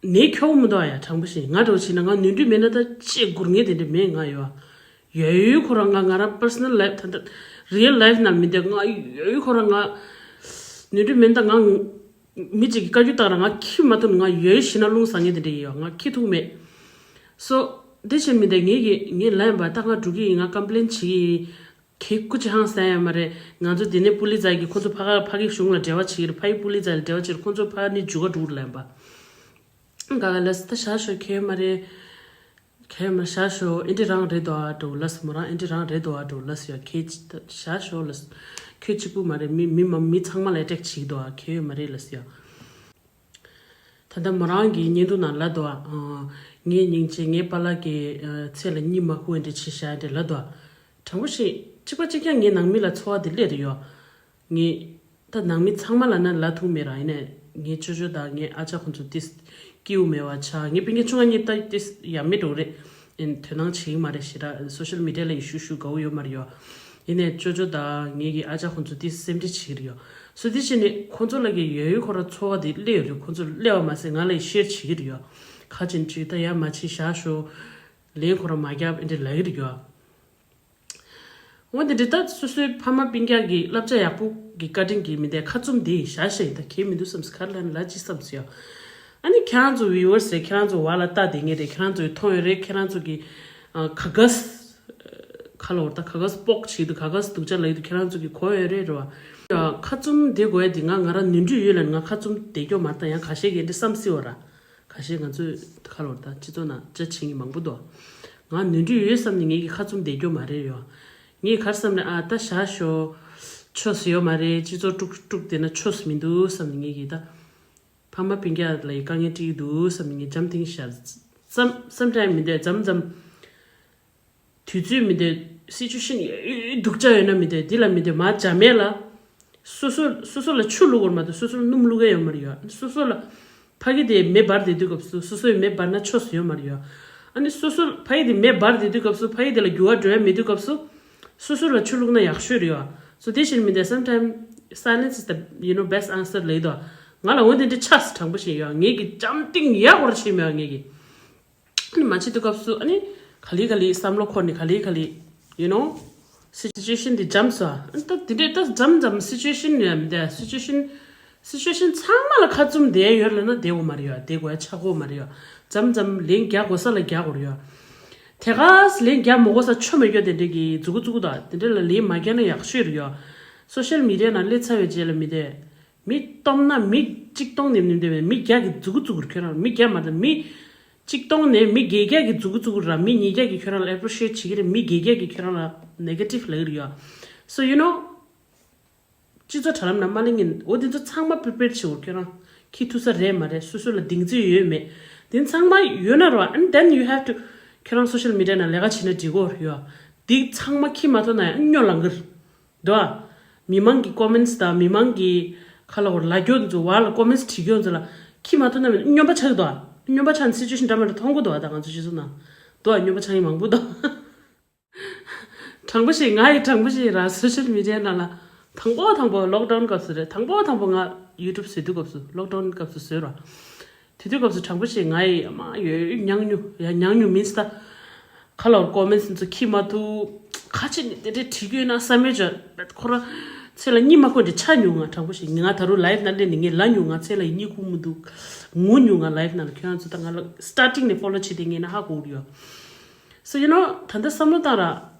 ནས་ཁྱོག་མི་འདུག་ཡ། དྲང་པོ་བཤད་ང་འདྲ་བོ་བྱས་ན་ང་ནོར་འཁྲུལ་མེད་ན་ད་ཅེས་སྒུར་ངེས་དེ་འདྲ་མེད། ང་ཡོད་ཡོད་ཡོད་ཁོ་རང་ང་ང་རང་པར་སོ་ནལ་ལའིབ་ད་ལྟ་རི་ཡལ་ལའིབ་ནང་མི་འདུག་ང་ཡོད་ཡོད་ཁོ་རང་ང་ནོར་འཁྲུལ་མེད་ན་ད་ང་མི་གཅིག་གིས་བཀའ་བཀྱོན་བཏང་ར་ང་ཁྱི་མ་ཐུབ་ང་ཡོད་ཤི་ན་རླུང་ཟ་ངེས་དེ་འདྲ་ཡོད། ང་ཁྱི་ཐུག་མེད། སོ་དེ་བྱས་མི་འདུག་ངེད་ཀྱི་ངས་ལན་པ་ད་ང་འགྲོ་གི་ཡིན། ང་ཀམ་པི་ལེན་བྱེད་ཀྱི་ཡིན། ཁྱེད་སྐུ་ཅི་ཧང་སང་ཡ་མ་རེད། ང་ཚོ་དེ་ནས་པུ་ལི་ཙ་གི་ཁོ་ཚོ་ཕ་ཕ་གི་གཞུང་ལ་འབྲེལ་བ་བྱེད་ཀྱི་རེད། ཕ་ཡི་པུ་ལི་ཙ་ལ་འབྲེལ་བ་བྱེད་ཀྱི་རེད། ཁོ་ཚོ་ཕ་ནི་འཇུ་ག་འགྲོ་གི་རེད་ལན་པ། ག་ག་ལ་སི་ད་བཞག་ཤོག་ཁྱེད་མ་རེད། ཁྱེད་མ་བཞག་ཤོག་ཨེ་འདྲི་རང་རེད་དོ་ཨ་འགྲོ་ལ་སི་མོ་རང་ཨེ་འདྲི་རང་རེད་དོ་ཨ་འགྲོ་ལ་སི་ཡ་ཁྱེད་ད་བཞག་ཤོག་ལ་སི་ཁྱོད་གཅིག་པུ་མ་རེད། མི་མི་མ་མི་ཚང་མ་ལ་ཨེ་ཊེག་བྱེད་ཀྱི་འདུག་ཨ་ཁྱེད་མ་རེད་ལ་སི་ཡ། ད་ལྟ་མོ་རང་གི་བརྙན་ཐུང་ནང་ལབ་འདུག་ཨ། ངའི་སྙིང་རྗེ་ངའི་པཱ་ལགས་ཀྱི་ཚེ་ལ་གཉིད་མ་ཁུག་འདྲ་བྱེད་བཞག་འདྲ་ལབ་འདུག་ཨ། དྲང་པོ་ཞིག་གཅིག་པ་གཅིག་རྐྱང་ངའི་ནང་མི་ལ་ཚོར་བ་དེ་སླེབས་རེད་ཡོད། ངས་ད་ནང་མི་ཚང་མ་ལ་ན་ལབ་ཐུབ་མེད་ར། ཡིན་ནའི་ངའི་ཅོ་ཅོ་དང་ངའི་ཨ་ཅག་ཁོང་ཚོ་ཏིས་སྐྱིད་པོ་མེད་པ་ཆགས། ངའི་སྤུན་ཀྱག་ཆུང་ང་གཉིས་ད་ཏིས་ཡ་མེད་འགྲོ་རེད། ཨིན་དོ་སྣང་བྱེད་ཀྱི་མ་རེད་ཞེ་དྲག་སོ་ཤལ་མི་ཌི་ཡ་ལ་ཡི་ཤུ་ཤུ་དགའ་བོ་ཡོད་མ་རེད་ཡོད། ཡིན་ནའི་ཅོ་ཅོ་དང་ངེད་ཀྱི་ཨ་ཅག་ཁོང་ཚོ་དེ་སེམས་ཁྲལ་བྱེད་ཀྱི་རེད་ཡོད། སོ་དེ་བྱས་ནས་ཁོང་ཚོ་ལ་གི་ཡོད་ཡོད་ཁོ་ར་ཚོར་བ་དེ་སླེབས་ཡོད་རེད། ཁོང་ཚོ་སླེབས་པ་མ་ཟད་ང་ལ་ཡི་ཤེར་བྱེད་ཀྱི་རེད་ཡོད། ཁ་ཅིག་ཅིག་ད་ཡ་མ་བྱེད་བཞག་ཤོག་ལན་ཁོ་ར་མ་རྒྱབ་ཨེ་འདྲ་ལབ་ཀྱི་རེད་ཡོད། འོ་དེ་འདྲ་ད་སོ་སོའི་ཕ་མ་སྤུན་ཀྱག་གི་བསླབ་བྱ་ཡག་པོ་གི་བཀའ་དྲིན་གྱིས་མི་འདའི་ཁ་བཙུམ་དེ་བཞག་བཞག་ཡིན། ད་གལ་མི་འདུག་བསམ་སོང་། ག་རེ་ལབ་ན་ལ་ཅི་བསམ་སོང་ཡ། ཨ་ནི་ཁྱེད་རང་ཚོ་ཝི་ཝར་སི་རེད། ཁྱེད་རང་ཚོ་བ་ལ་ལྟ་བསྡད་མཁན་རེད། ཁྱེད་རང་ཚོ་གི་མཐོང་ཡོད་རེད། ཁྱེད་རང་ཚོ་གི་ཨ་ག་ག་ས་ཁ་ལོ་བར་ད་ག་ག་ས་སྤོག་བྱེད་དུ་ག་ག་ས་སྡུག་ཅག་ལབ་ཡོད་དུ་ཁྱེད་རང་ཚོ་གི་གོ་ཡོད་རེད་རེད་བ། ཡ་ཁ་བཙུམ་བསྡད་དགོས་ཡ་དེ་ང་ང་རང་ནོར་འཁྲུལ་ཡོད་ལབ་ནས་ང་ཁ་བཙུམ་བསྡད་རྒྱུ་མ་རེད། ད་ཡང་ཁ་ཤས་ཀྱིས་འདི་བསམ་སྲིད་བ་ར། ཁ་ཤས་ང་ཚོས་ཁ་ལོ་བར་ད་སྤྱི་ཚོགས་ནང་ཅ་ཆིང་གི་མང་པོ་འདུག་ང་ནོར་འཁྲུལ་ཡོད་བསམ་ནས་ངེད་ཀྱི་ཁ་བཙུམ་བསྡད་རྒྱུ་མ་རེད་ཡོད། ངས་ག་རེ་བསམ་ནས་ཨ་ད་བཞག་ཤོག་ཆོས་སུ་ཡོད་མ་རེད། སྤྱི་ཚོགས་དཀྲུག་དཀྲུག་བསྡད་ན་ཆོས་སུ་མི་འདུག་བསམ་ནས་ངེད་ཀྱིས་ད། ཕ་མ་སྤུན་ཀྱག་ལ་ཡི་དཀའ་ངལ་འཕྲད་ཀྱི་འདུག་བསམ་ནས་ངས་འཇམ་ཐིང་ཤར་བསམ་བསམ་དྲན་མི་འདོད་འཇམ་འཇམ། དུས་ཚོད་མི་འདོད་སི་ཅུ་ཤན་ཡོད་སྡུག་ཅག་ཡོད་ན་མི་འདོད་འདི་ལ་མི་འདོད་མ་བྱ་མེད་ལ། སོ་སོ་སོ་སོ་ལ་ཆུ་བླུག་དགོས་མ་གཏོགས་སོ་སོ་ལ་སྣུམ་བླུག་གི་ཡོད་མ་རེད་ཡོད། སོ་སོ་ལ་ཕ་གི་དེ་མེ་འབར་བསྡད་དུས་སྐབས་སུ་སོ་སོའི་མེ་འབར་ན་ཆོས་སུ་ཡོད་མ་རེད་ཡོད། ཨ་ནི་སོ་སོ་ཕ་གི་དེ་མེ་འབར་བསྡད་དུས་སྐབས་སུ་ཕ་གི་དེ་ལ་འགྱུར་བ་འགྲོ་ཡ་མེད་དུས་སྐབས་སུ་སོ་སོ་ལ་ཆུ་བླུག་ན་ཡག་ཤོས་རེད་ཡོད། So དེ་བཞིན་མི་འདུག sometimes silence is the, you know, best answer ལབ་ཡོད་དོ། ང་ལ་འོ་དེ་འདྲ་ཆགས་སོང་། དྲང་པོ་བཤད་ཡོད། ངེད་ཀྱི་འཇམ་ཐིང་ཡག་པོ་བྱས་མེད་པ་ངེད་ཀྱི། ཨ་ནི་མ་བྱེད་དུས་སྐབས་སུ་ཨ་ནི་ག་ལེ་ག་ལེ་བསམ་བློ་འཁོར་ནས་ག་ལེ་ག་ལེ་you know སི་ཅུ་ཨེ་ཤན་འདི་འཇམ་སོང་། ཨ་ནི་ད་དེ་འདྲས་ད་འཇམ་འཇམ་སི་ཅུ་ཨེ་ཤན་ཡང་མི་འདུག་སི་ཅུ་ཨེ་ཤན་སི་ཅུ་ཨེ་ཤན་ཚང་མ་ལ་ཁ་བཙུམ་བསྡད་ཡོད་ལབ་ན་བསྡད་དགོས་མ་རེད་ཡོད། བསྡད་དགོས་ཡ་ཆགས་དགོས་མ་རེད་ཡོད། འཇམ་འཇམ་ལན་རྒྱག་དགོས་ས་ལ་རྒྱག་དགོས་རེད་ཡོད། དེ་ག་ལན་རྒྱག་མ་དགོས་ས་ཆོ་མེད་རྒྱུ་དེ་འདྲས་ཀྱི་མཛུ་གུ་བཙུགས་དང་དེ་འདྲས་ལ་ལན་མ་རྒྱག་ན་ཡག་ཤོས་རེད་ཡོད། སོ་ཤལ་མི་ཌི་ཡ་ནང་སླེབས་ཚར་བའི་རྗེས་ལ་མི་འདུག་མི་སྟོང་ན་མི་གཅིག་སྟོང་ནེམ་ནེམ་དེ་བས་མི་བརྒྱ་གི་མཛུ་གུ་བཙུགས་རེད་ཁྱོད་རང་མི་བརྒྱ་མ་རེད། མི་གཅིག་སྟོང་ནས་མི་བརྒྱད་བརྒྱ་གི་མཛུ་གུ་བཙུགས་རེད། མི་ཉིས་བརྒྱ་གི་ཁྱོད་རང་ལ་ཨེ་པི་རི་ཤི་ཨེཊ་བྱེད་ཀྱི་རེད། མི་བརྒྱད་བརྒྱ་གི་ཁྱོད་རང་ལ་ནེ་གེ་ཊིབ་ལབ་ཀྱི་རེད་ཡ། So you know སྤྱི་ཚོགས་དྲ་ལམ་ནང་མ་གླེང་གིན་འོ་དེ་ཚོ་ཚང་མ་པི་རི་པེར་བྱེད་དགོས་ཁྱོད་རང་ཁྱི་ཐུག་ས་རེད་མ་རེད། སོ་སོ་ལ་གདེང་ཚོད་ཡོད་མེད་དེ་ཚང་མ་ཡོད་ན་རོ། And then you have to ཁྱོད་རང་སོ་ཤལ་མི་ཌི་ཡ་ནང་ལས་ཀ་བྱེད་ན་འགྲིག་གོ་ཡ། འདི་ཚང་མ་ཁྱི་མ་ཐོན་ན་ཡང་སྨྱོ་ལང་གི་རེད། འདུག་ཨ། མི་མང་གི་ཀོ་མེན་ཊི་དང་མི་མང་གི་ཁ་ལ་འོར་ལ་རྒྱོ་ཚོ་བ་ལ་ཀོ་མེན་ཊི་བྲིས་རྒྱོ་ཚོ་ལ་ཁྱི་མ་ཐོན་ན་སྨྱོན་པ་ཆགས་ཀྱི་འདུག་ཨ། སྨྱོན་པ་ཆགས་ནས་སི་ཅུ་ཨེ་ཤན་འདྲ་མི་འདྲ་མཐོང་གི་འདུག་ཨ། ད་ང་ཚོ་སྤྱི་ཚོགས་ནང་འདུག་ཨ། སྨྱོན་པ་ཆགས་མཁན་མང་པོ་འདུག་དྲང་པོ་ཞིག་ང་ཡི་དྲང་པོ་ཞིག་ར་སོ་ཤལ་མི་ཌི་ཡ་ནང་ལ་དང་པོ་དང་པོ་ལོག་ཌའུན་སྐབས་སུ་རེད། དང་པོ་དང་པོ་ང་ཡུ་ཊུབ་བཟོས་དུས་སྐབས་སུ་ལོག་ཌའུན་སྐབས་སུ་བཟོས་ར། དེ་དུས་སྐབས་སུ་དྲང་པོ་ཞིག་ང་ཡི་མ་ཡོད་ཉང་ཉུ་ཡ་ཉང་ཉུ་མིན་སི་ད། ཁ་ལོར་ཀོ་མེན་སི་ཚོ་ཁྱི་མ་ཐུ་ཁ་ཆེ་ནི་དེ་འདྲས་བྲིས་ཡོད་ན་བསམ་མེད་བྱ། ཁོ་རང་ཚེ་ལ་གཉིད་མ་ཁུག་འདྲ་ཆ་ཉུང་ང་དྲང་པོ་ཞིག་ང་ད་རུང་ལའིབ་ནང་སླེབས་ནས་ངས་ལ་ཉུང་ང་ཚེ་ལ་གཉིད་ཁུག་མི་འདུག་ངུ་ཉུང་ང་ལའིབ་ནང་ལ་ཁྱོད་རང་ཚོ་ད་ང་ལ་སི་ཊར་ཊིང་ནས་ཕོ་ལོ་བྱེད་དེ་ངས་ན་ཧ་གོ་གི་ཡོད། So you know ད་ལྟ་བསམ་བློ་བཏང་ར།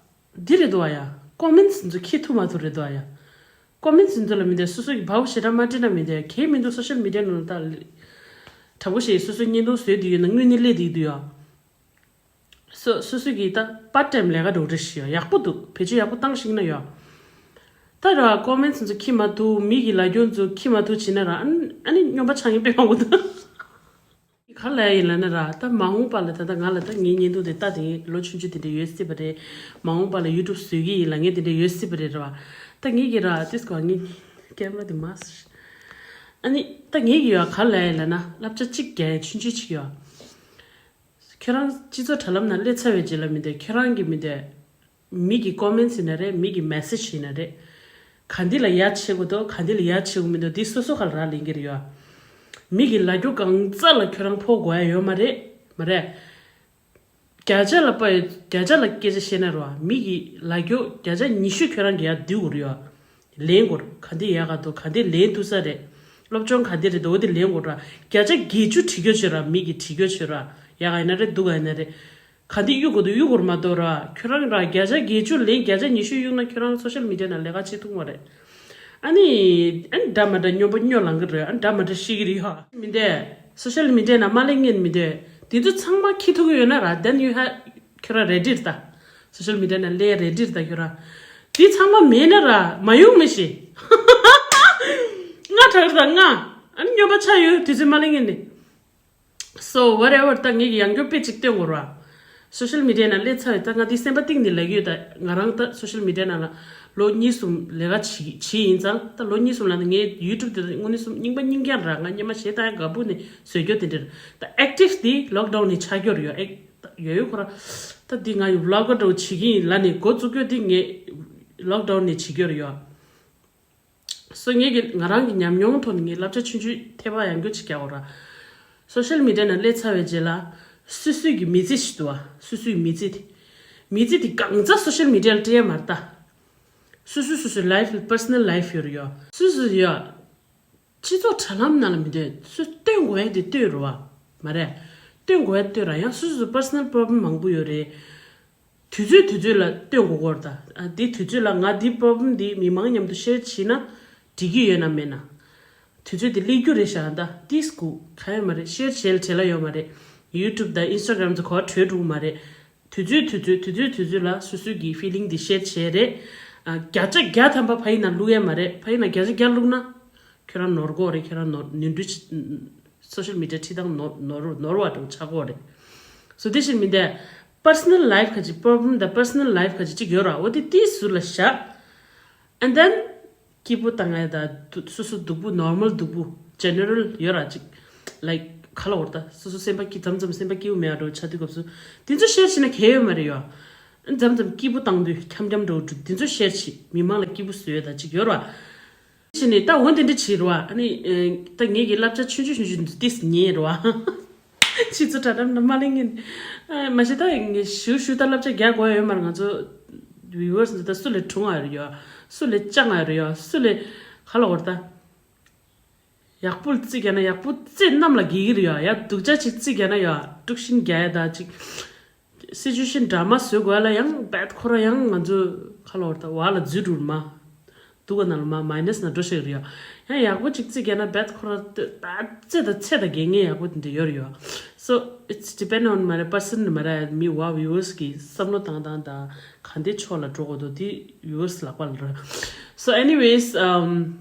འདི་རེད་འདུག་ཨ་ཡ། ཀོ་མེན་སི་ཚོ་ཁྱི་ཐུ་མ་ཐུ་རེད་འདུག་ཨ་ཡ། ཀོ་མེན་སི་ཚོ་ལ་མི་འདོད་སོ་སོ་གི་བའུ་ཞེ་དྲག་མ་སྤྲད་ན་མི་འདོད་གལ་མི་འདུག་སོ་ཤལ་མི་ཌི་ཡ་ནང་ལ་ད་དྲང་པོ་བཤད་སོ་སོ་བརྙན་ཐུང་བཟོས་དུས་ཡོད་ན་དངོས་གནས་སླེབས་དུས་འདུག་ཡ། སོ་སོ་སོ་གི་ད་པར་ཊ་ཊའིམ་ལས་ཀ་འགྲོ་རེ་ཞིག་ཡོད་ཡག་པོ་འདུག་བེད་སྤྱོད་ཡག་པོ་བཏང་ཤིག་ན་ཡོད། ད་ར་ཀོ་མེན་སི་ཚོ་ཁྱི་མ་ཐུ་མི་གི་ལ་རྒྱོ་ཚོ་ཁྱི་མ་ཐུ་བྱེད་ན་ར་ཨ་ནི་སྨྱོན་པ་ཆགས་ངེས་དཔེ་མང་པོ་འདུག་ག་ལ་ཡིན་ལ་ན་ར་ད་མ་འོངས་པ་ལ་ད་ལྟ་ང་ལ་ད་ངའི་བརྙན་ཐུང་དེ་ལྟ་དེ་ལོ་ཆུང་ཆུང་དེ་འདྲ་ཡོད་སྲིད་པ་རེད། མ་འོངས་པ་ལ་ཡུ་ཊུབ་བཟོས་ཀྱི་ཡིན་ལ་ངས་དེ་འདྲ་ཡོད་སྲིད་པ་རེད་ར་བ། ད་ངེད་ཀྱི་ར་དེ་སྐོར་ངས་ཀེམ་ར་དེ་མ་ཟེར། ཨ་ནི་ད་ངེད་ཀྱི་ཡོད་ག་ལ་ཡིན་ལ་ན་བསླབ་བྱ་གཅིག་རྒྱག་ཡ་ཆུང་ཆུང་ཅིག་ཡོད། ཁྱོད་རང་སྤྱི་ཚོགས་དྲ་ལམ་ནང་སླེབས་ཚར་བའི་རྗེས་ལ་མི་འདོད་ཁྱོད་རང་གི་མི་འདོད། མི་གི་ཀོ་མེན་སི་ཡིན་ན་རེད་མི་གི་མེ་སེ་ཇི་ཡིན་ན་རེད། ག་འདི་ལ་ཡ་བྱེད་དགོས་འདུག་ག་འདི་ལ་ཡ་བྱེད་དགོས་མི་འདུག་འདི་སོ་སོ་ག་ལ་རག་ལས་ཀྱི་རེད་ཡོད། མི་གི་ལ་རྒྱོ་གང་ཙག་ལ་ཁྱོད་རང་ཕོག་དགོས་ཡ་ཡོད་མ་རེད། མ་རེད། བརྒྱ་ཆ་ལ་པ་ཡོད་བརྒྱ་ཆ་ལ་སྐད་ཆ་བཤད་ན་རེད་བ་མི་གི་ལ་རྒྱོ་བརྒྱ་ཆ་ཉི་ཤུ་ཁྱོད་རང་གི་ཡ་འདུག་དགོས་རེད་ཡོད། ལེན་དགོས་རེད། ག་འདི་ཡག་ག་འདུག་ག་འདི་ལེན་ཐུབ་ས་རེད། སློབ་སྦྱོང་ག་འདི་རེད་འདུག་འོ་འདི་ལེན་དགོས་ར། བརྒྱ་ཆ་བརྒྱད་ཅུ་བྲིས་རྒྱུ་བྱོས་ར་མི་གི་བྲིས་རྒྱུ་བྱོས་ར། ཡག་ག་ཡིན་ན་རེད་འདུག་ག་ཡིན་ན་རེད། ག་འདི་གཡུག་དགོས་འདུག་གཡུག་དགོས་མ་གཏོགས་ར་ཁྱོད་རང་ར་བརྒྱ་ཆ་བརྒྱད་ཅུ་ལེན་བརྒྱ་ཆ་ཉི་ཤུ་གཡུག་ན་ཁྱོད་རང་སོ་ཤལ་མི་ཌི་ཡ་ནང་ལས་ཀ་བྱེད་ཐུབ་མ་རེད། ཨ་ནི་ཨ་ནི་འདྲ་མ་འདྲ་སྨྱོན་པ་སྨྱོ་ལང་གི་རེད། ཨ་ནི་འདྲ་མ་འདྲ་ཤི་གི་རེད་ཡ། མི་འདས། སོ་ཤལ་མི་ཌི་ཡ་ནང་མ་ལེན་ངན་མི་འདས། དེ་ཚོ་ཚང་མ་ཁྱི་ཐུག་གི་ཡོད་ན་ར་then you have ཁྱོད་རང་རེ་ཌི་རེད་ད། སོ་ཤལ་མི་ཌི་ཡ་ནང་སླེབས་རེ་ཌི་རེད་ད་ཁྱོད་རང་། དེ་ཚང་མ་མེད་ན་ར་མ་ཡོང་མི་ཤེས། ང་དྲག་རེད་ད་ང་། ཨ་ནི་སྨྱོན་པ་ཆགས་ཡོད་དུས་ཚོད་མ་ལེན་ངན་ནི། So whatever ད་ངེད་ཀྱི་ཡང་སྐྱོ་དཔེ་ཅིག་སྟོན་དགོས་ར། སོ་ཤལ་མི་ཌི་ཡ་ནང་སླེབས་ཚར་ཡོད་ད་ང་དེ་སེམས་པ་གཏིང་ནས་ལབ་ཀྱི་ཡོད་ད་ང་རང་ད་སོ་ཤལ་མི་ཌི་ཡ་ནང་ལ་ལོ་གཉིས་གསུམ་ལས་ཀ་བྱེད་བྱེད་ཡིན་ཙང་ད་ལོ་གཉིས་གསུམ་ལ་ནི་ངའི་ཡུ་ཊུབ་དེ་དངོས་གནས་སུ་རྙིང་པ་རྙིང་རྐྱང་ར་ང་སྙེ་མ་ཞེ་ད་ཡང་དགའ་པོ་ནས་བཟོས་རྒྱུ་དེ་འདྲ་ར། ད་ཨེག་ཊིབ་དེ་ལོག་ཌའུན་ནས་ཆགས་རྒྱུ་ར་ཡོད་ཨེག་ཡོད་ཡོད་ཁོ་ར། ད་འདི་ང་ཡི་བི་ལོག་གར་འདྲ་བོ་བྱེད་ཀྱི་ཡིན་ལབ་ནས་འགོ་བཙུགས་རྒྱུ་དེ་ངས་ལོག་ཌའུན་ནས་བྱེད་རྒྱུ་ར་ཡོད། སོ་ངེད་ཀྱི་ང་རང་གི་ཉམས་མྱོང་ཐོག་ནས་ངས་བསླབ་བྱ་ཆུང་ཆུང་ཐེབས་པ་ཡང་སྐྱོ་ཅིག་རྒྱག་འོ་ར། སོ་ཤལ་མི་ཌི་ཡ་ནང་སླེབས་ཚར་བའི་རྗེས་ལ་སོ་སོའི་གི་མི་ཚེ་ཞིག་འདུག་བ། སོ་སོའི་མི་ཚེ་དེ། མི་ཚེ་དེ་གང་ཚ་སོ་ཤལ་མི་ཌི་ཡ་ལ་སྤྲད་ཡ་མ་རེད་ད། སོ་སོའི་སོ་སོའི་ལའིཕ་པར་སོ་ནལ་ལའིཕ་ཡོད་རེད་ཡོ། སོ་སོ་ཡོ། སྤྱི་ཚོགས་དྲ་ལམ་ནང་ལ་མི་འདོད་སུ་སྟོན་དགོས་ཡ་དེ་སྟོན་རུ་བ། མ་རེད། སྟོན་དགོས་ཡ་སྟོན་ར་ཡང་སོ་སོ་སོ་པར་སོ་ནལ་པོ་རོ་བི་ལེམ་མང་པོ་ཡོད་རེད། དུས་ཚོད་དུས་ཚོད་ལ་སྟོན་དགོས་སྐོར་དང་ཨ་དེ་དུས་ཚོད་ལ་ང་འདི་པོ་རོ་བི་ལེམ་འདི་མི་མང་མཉམ་དུ་ཤེར་བྱེད་ན་འགྲིག་གི་ཡོད་ན་མེད་ན། དུས་ཚོད་དེ་སླེབས་རྒྱུ་རེད་ཤག་ད་ཏིས་ཀུ་ག་ཡོད་མ་རེད། ཤེར་བྱེད་ལ་བྲེལ་ལ་ཡོད་མ་རེད། ཡུ་ཊུབ་དང་ཨིན་སི་ཊ་གྷ་རམ་ཚོ་གོ་བ་གྲོལ་འགྲོ་གི་མ་རེད། དུས་ཚོད་དུས་ཚོད་དུས་ཚོད་དུས་ཚོད་ལ་སོ་སོའི་གི་ཕི་ལིང་འདི་ཤེར་བྱེད་རེད། ཨ་བརྒྱ་ཆ་བརྒྱ་ཐམ་པ་ཕ་ཡིན་ན་བླུག་ཡས་མ་རེད། ཕ་ཡིན་ན་བརྒྱ་ཆ་བརྒྱ་བླུག་ན། ཁྱོད་རང་ནོར་གོ་རེད། ཁྱོད་རང་ནོར་ནོར་འཁྲུལ་སོ་ཤལ་མི་ཌི་ཡ་ཁྲིད་སྟངས་ནོར་ནོར་ནོར་བ་འདྲ་བོ་ཆགས་གོ་རེད། སོ་དེ་བཞིན་མི་འདས་པར་སོ་ནལ་ལའིཕ་ཁ་ཅིག་པོ་རོ་བི་ལེམ་དང་པར་སོ་ནལ་ལའིཕ་ཁ་ཅིག་ཅིག་ཡོད་ར་འོ་དེ་དེའི་ཟུར་ལ་བཞག and then སྐྱིད་པོ་བཏང་ཡ་ད་སོ་སོ་སྡུག་པོ་ནོར་མལ་སྡུག་པོ་ཇེ་ནེ་རལ་ཡོད་ར་ཅིག་ལའིཀ་ག་ལ་འོར་ད་སོ་སོ་སེམས་པ་སྐྱིད་མཚམས་མཚམས་སེམས་པ་སྐྱིད་པོ་མེད་ཡ་འདྲ་བོ་ཆགས་དུས་སྐབས་སུ་དེ་ཚོ་ཤེར་བྱེད་ན་གལ་ཡོད་མ་རེད་ཡོ། མཚམས་མཚམས་སྐྱིད་པོ་བཏང་དུས་འཁྱམ་འཁྱམ་འདྲ་བོ་འགྲོ་དེ་ཚོ་ཤེར་བྱེད་མི་མང་ལ་སྐྱིད་པོ་བཟོས་ཡ་ད་ཅིག་ཡོད་ར། བྱས་ནས་ད་འོ་འདི་འདྲ་བྱེད་རོགས་ཨ་ནི། ད་ངེད་ཀྱི་བསླབ་བྱ་ཆུང་ཆུང་ཆུང་ཆུང་འདི་ཏིས་ཉེས་རོགས། ཕྱི་ཚོ་གྲ་འགྲམ་ན་མ་ལེན་ངན། མ་གཞི་ད་ངས་ཞུ་ཞུ་ད་བསླབ་བྱ་རྒྱག་དགོས་ཡོད་མ་རེད། ང་ཚོ་བི་ཝར་སི་འདི་ད་སུ་ལས་གྲུང་ང་ཡོད་རེད་ཡོ། སུ་ལས་སྤྱང་ང་ཡོད་རེད་ཡོ། སུ་ལས་ག་ལ་འོར་ད། ཡག་པོ་རྩིས་རྒྱག་ན་ཡག་པོ་རྩིས་གནམ་ལ་རྒྱལ་གྱི་རེད་ཡོ། ཡ་སྡུག་ཅག་ཅིག་རྩིས་རྒྱག་ན་ཡོ་དཀྲུག་ཤིང་རྒྱག་ཡ་ད་ཅིག་སི་ཅུ་ཤན་ཌ་ར་མ་བཟོ་དགོས་ལ་ཡང་བད་ཁོ་ར་ཡང་ང་ཚོ་ཁ་ལོ་བར་ད་བ་ལ་འཛུལ་འགྲོ་མ། སྡུག་ག་ན་ལ་མ་མའི་ནས་ན་འགྲོ་ཤེས་རེད་ཡ། ཡང་ཡག་པོ་ཅིག་རྩིས་རྒྱག་ན་བད་ཁོ་ར་ད་ཚེ་ད་ཚེ་ད་དགེ་ངེས་ཡག་པོ་དེ་འདྲ་ཡོད་རེད་ཡ། So it's depend on མ་རེད་པར་སན་མ་རེད་མི་བ་བི་ཝར་སི་གི་བསམ་བློ་བཏང་སྟངས་དང་ག་འདྲའི་ཕྱོགས་ལ་འགྲོ་དགོས་འདུག་དེ་བི་ཝར་སི་ལག་པ་ལ་རེད། So anyways, um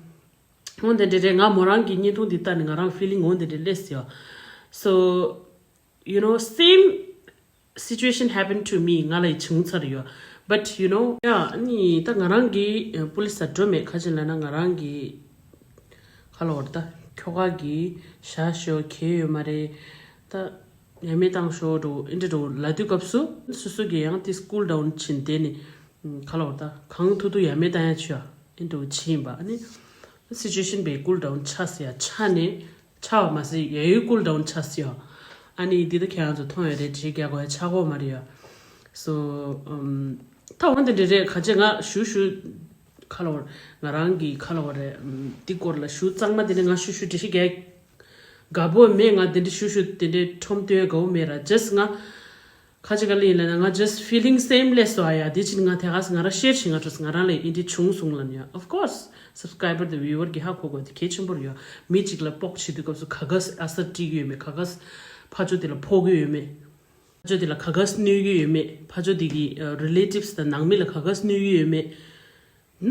འོ་དེ་འདྲ་རེད། ང་མོ་རང་གི་བརྙན་ཐུང་འདི་ལྟ་ནས་ང་རང་ཕི་ལིང་འོ་དེ་འདྲ་སླེབས་ཡོད། So you know same situation happened to me. ང་ལ་ཡི་བྱུང་ཚར་ཡོད། But you know yeah ནི་ད་ང་རང་གི་པུ་ལི་སི་ལ་འགྲོ་མེད། ཁ་ཅིག་ལ་ན་ང་རང་གི་ཁ་ལོ་བར་ད་ཁྱོ་ག་གི་ཞག་ཤོ་གས་ཡོད་མ་རེད། ད་ཡ་མེད་བཏང་ཤོ་འགྲོ་ཨིན་འདྲ་འགྲོ་ལ་དུས་སྐབས་སུ་སོ་སོ་གི་ཡང་དེ་སྐུལ་ཌའུན་ཕྱིན་དེ་ནི་ཁ་ལོ་བར་ད་གང་ཐུབ་ཐུབ་ཡ་མེད་བཏང་ཡ་ཆོ་ཨིན་འགྲོ་ཕྱིན་པ་ནི་སི་ཅུ་ཤན་པའི་སྐུལ་ཌའུན་ཆགས་ཡ་ཆ་ནས། ཆགས་པ་མ་ཟད་ཡ་ཡུལ་སྐུལ་ཌའུན་ཆགས་སི་ཡོ། ཨ་ནི་འདི་ད་ཁྱེད་རང་ཚོ་མཐོང་ཡོད་རེད། དྲིས་རྒྱག་དགོས་ཡ་ཆགས་གོ་མ་རེད་ཡོ། So um ད་འོན་ཏེ་འདྲ་རེད། ག་ཅེ་ང་ཞུ་ཞུ་ཁ་ལ་བར་ང་རང་གི་ཁ་ལ་བར་རེད། འདི་སྐོར་ལ་ཞུ་གཙང་མ་དེ་ནི་ང་ཞུ་ཞུ་འགྲེལ་བཤད་རྒྱག་དགའ་པོ་མེད། ང་དེ་འདྲ་ཞུ་ཞུ་དེ་འདྲ་ཁྲོམ་སྟོན་དགའ་པོ་མེད་ར། Just ང་ཁ་ཅིག་ག་ལ་ཡིན་ལ་ན་ང་just feeling same less ཨ་ཡ། དེ་ཕྱིན་ང་དེ་ག་ས་ང་རང་ཤེར་བྱེད་ང་འགྲོ་ང་རང་ལ་ཨིན་དྲི་བྱུང་སོང་ལ་ནི་ཡ། Of course subscriber དང་viewer གི་ཧ་གོ་དགོས་དེ་གལ་ཆེན་པོ་རེད་ཡ། མི་གཅིག་ལ་སྤོག་བྱེད་དུས་སྐབས་སུ་ག་ག་ས་ཨ་སར་སྤྲད་ཀྱི་ཡོད་མེད། ག་ག་ས་ཕ་ཆོ་དེ་ལ་ཕོག་གི་ཡོད་མེད། ཕ་ཆོ་དེ་ལ་ག་ག་ས་གནོད་ཀྱི་ཡོད་མེད། ཕ་ཆོ་དེ་གི་relatives དང་ནང་མི་ལ་ག་ག་ས་གནོད་ཀྱི་ཡོད་མེད།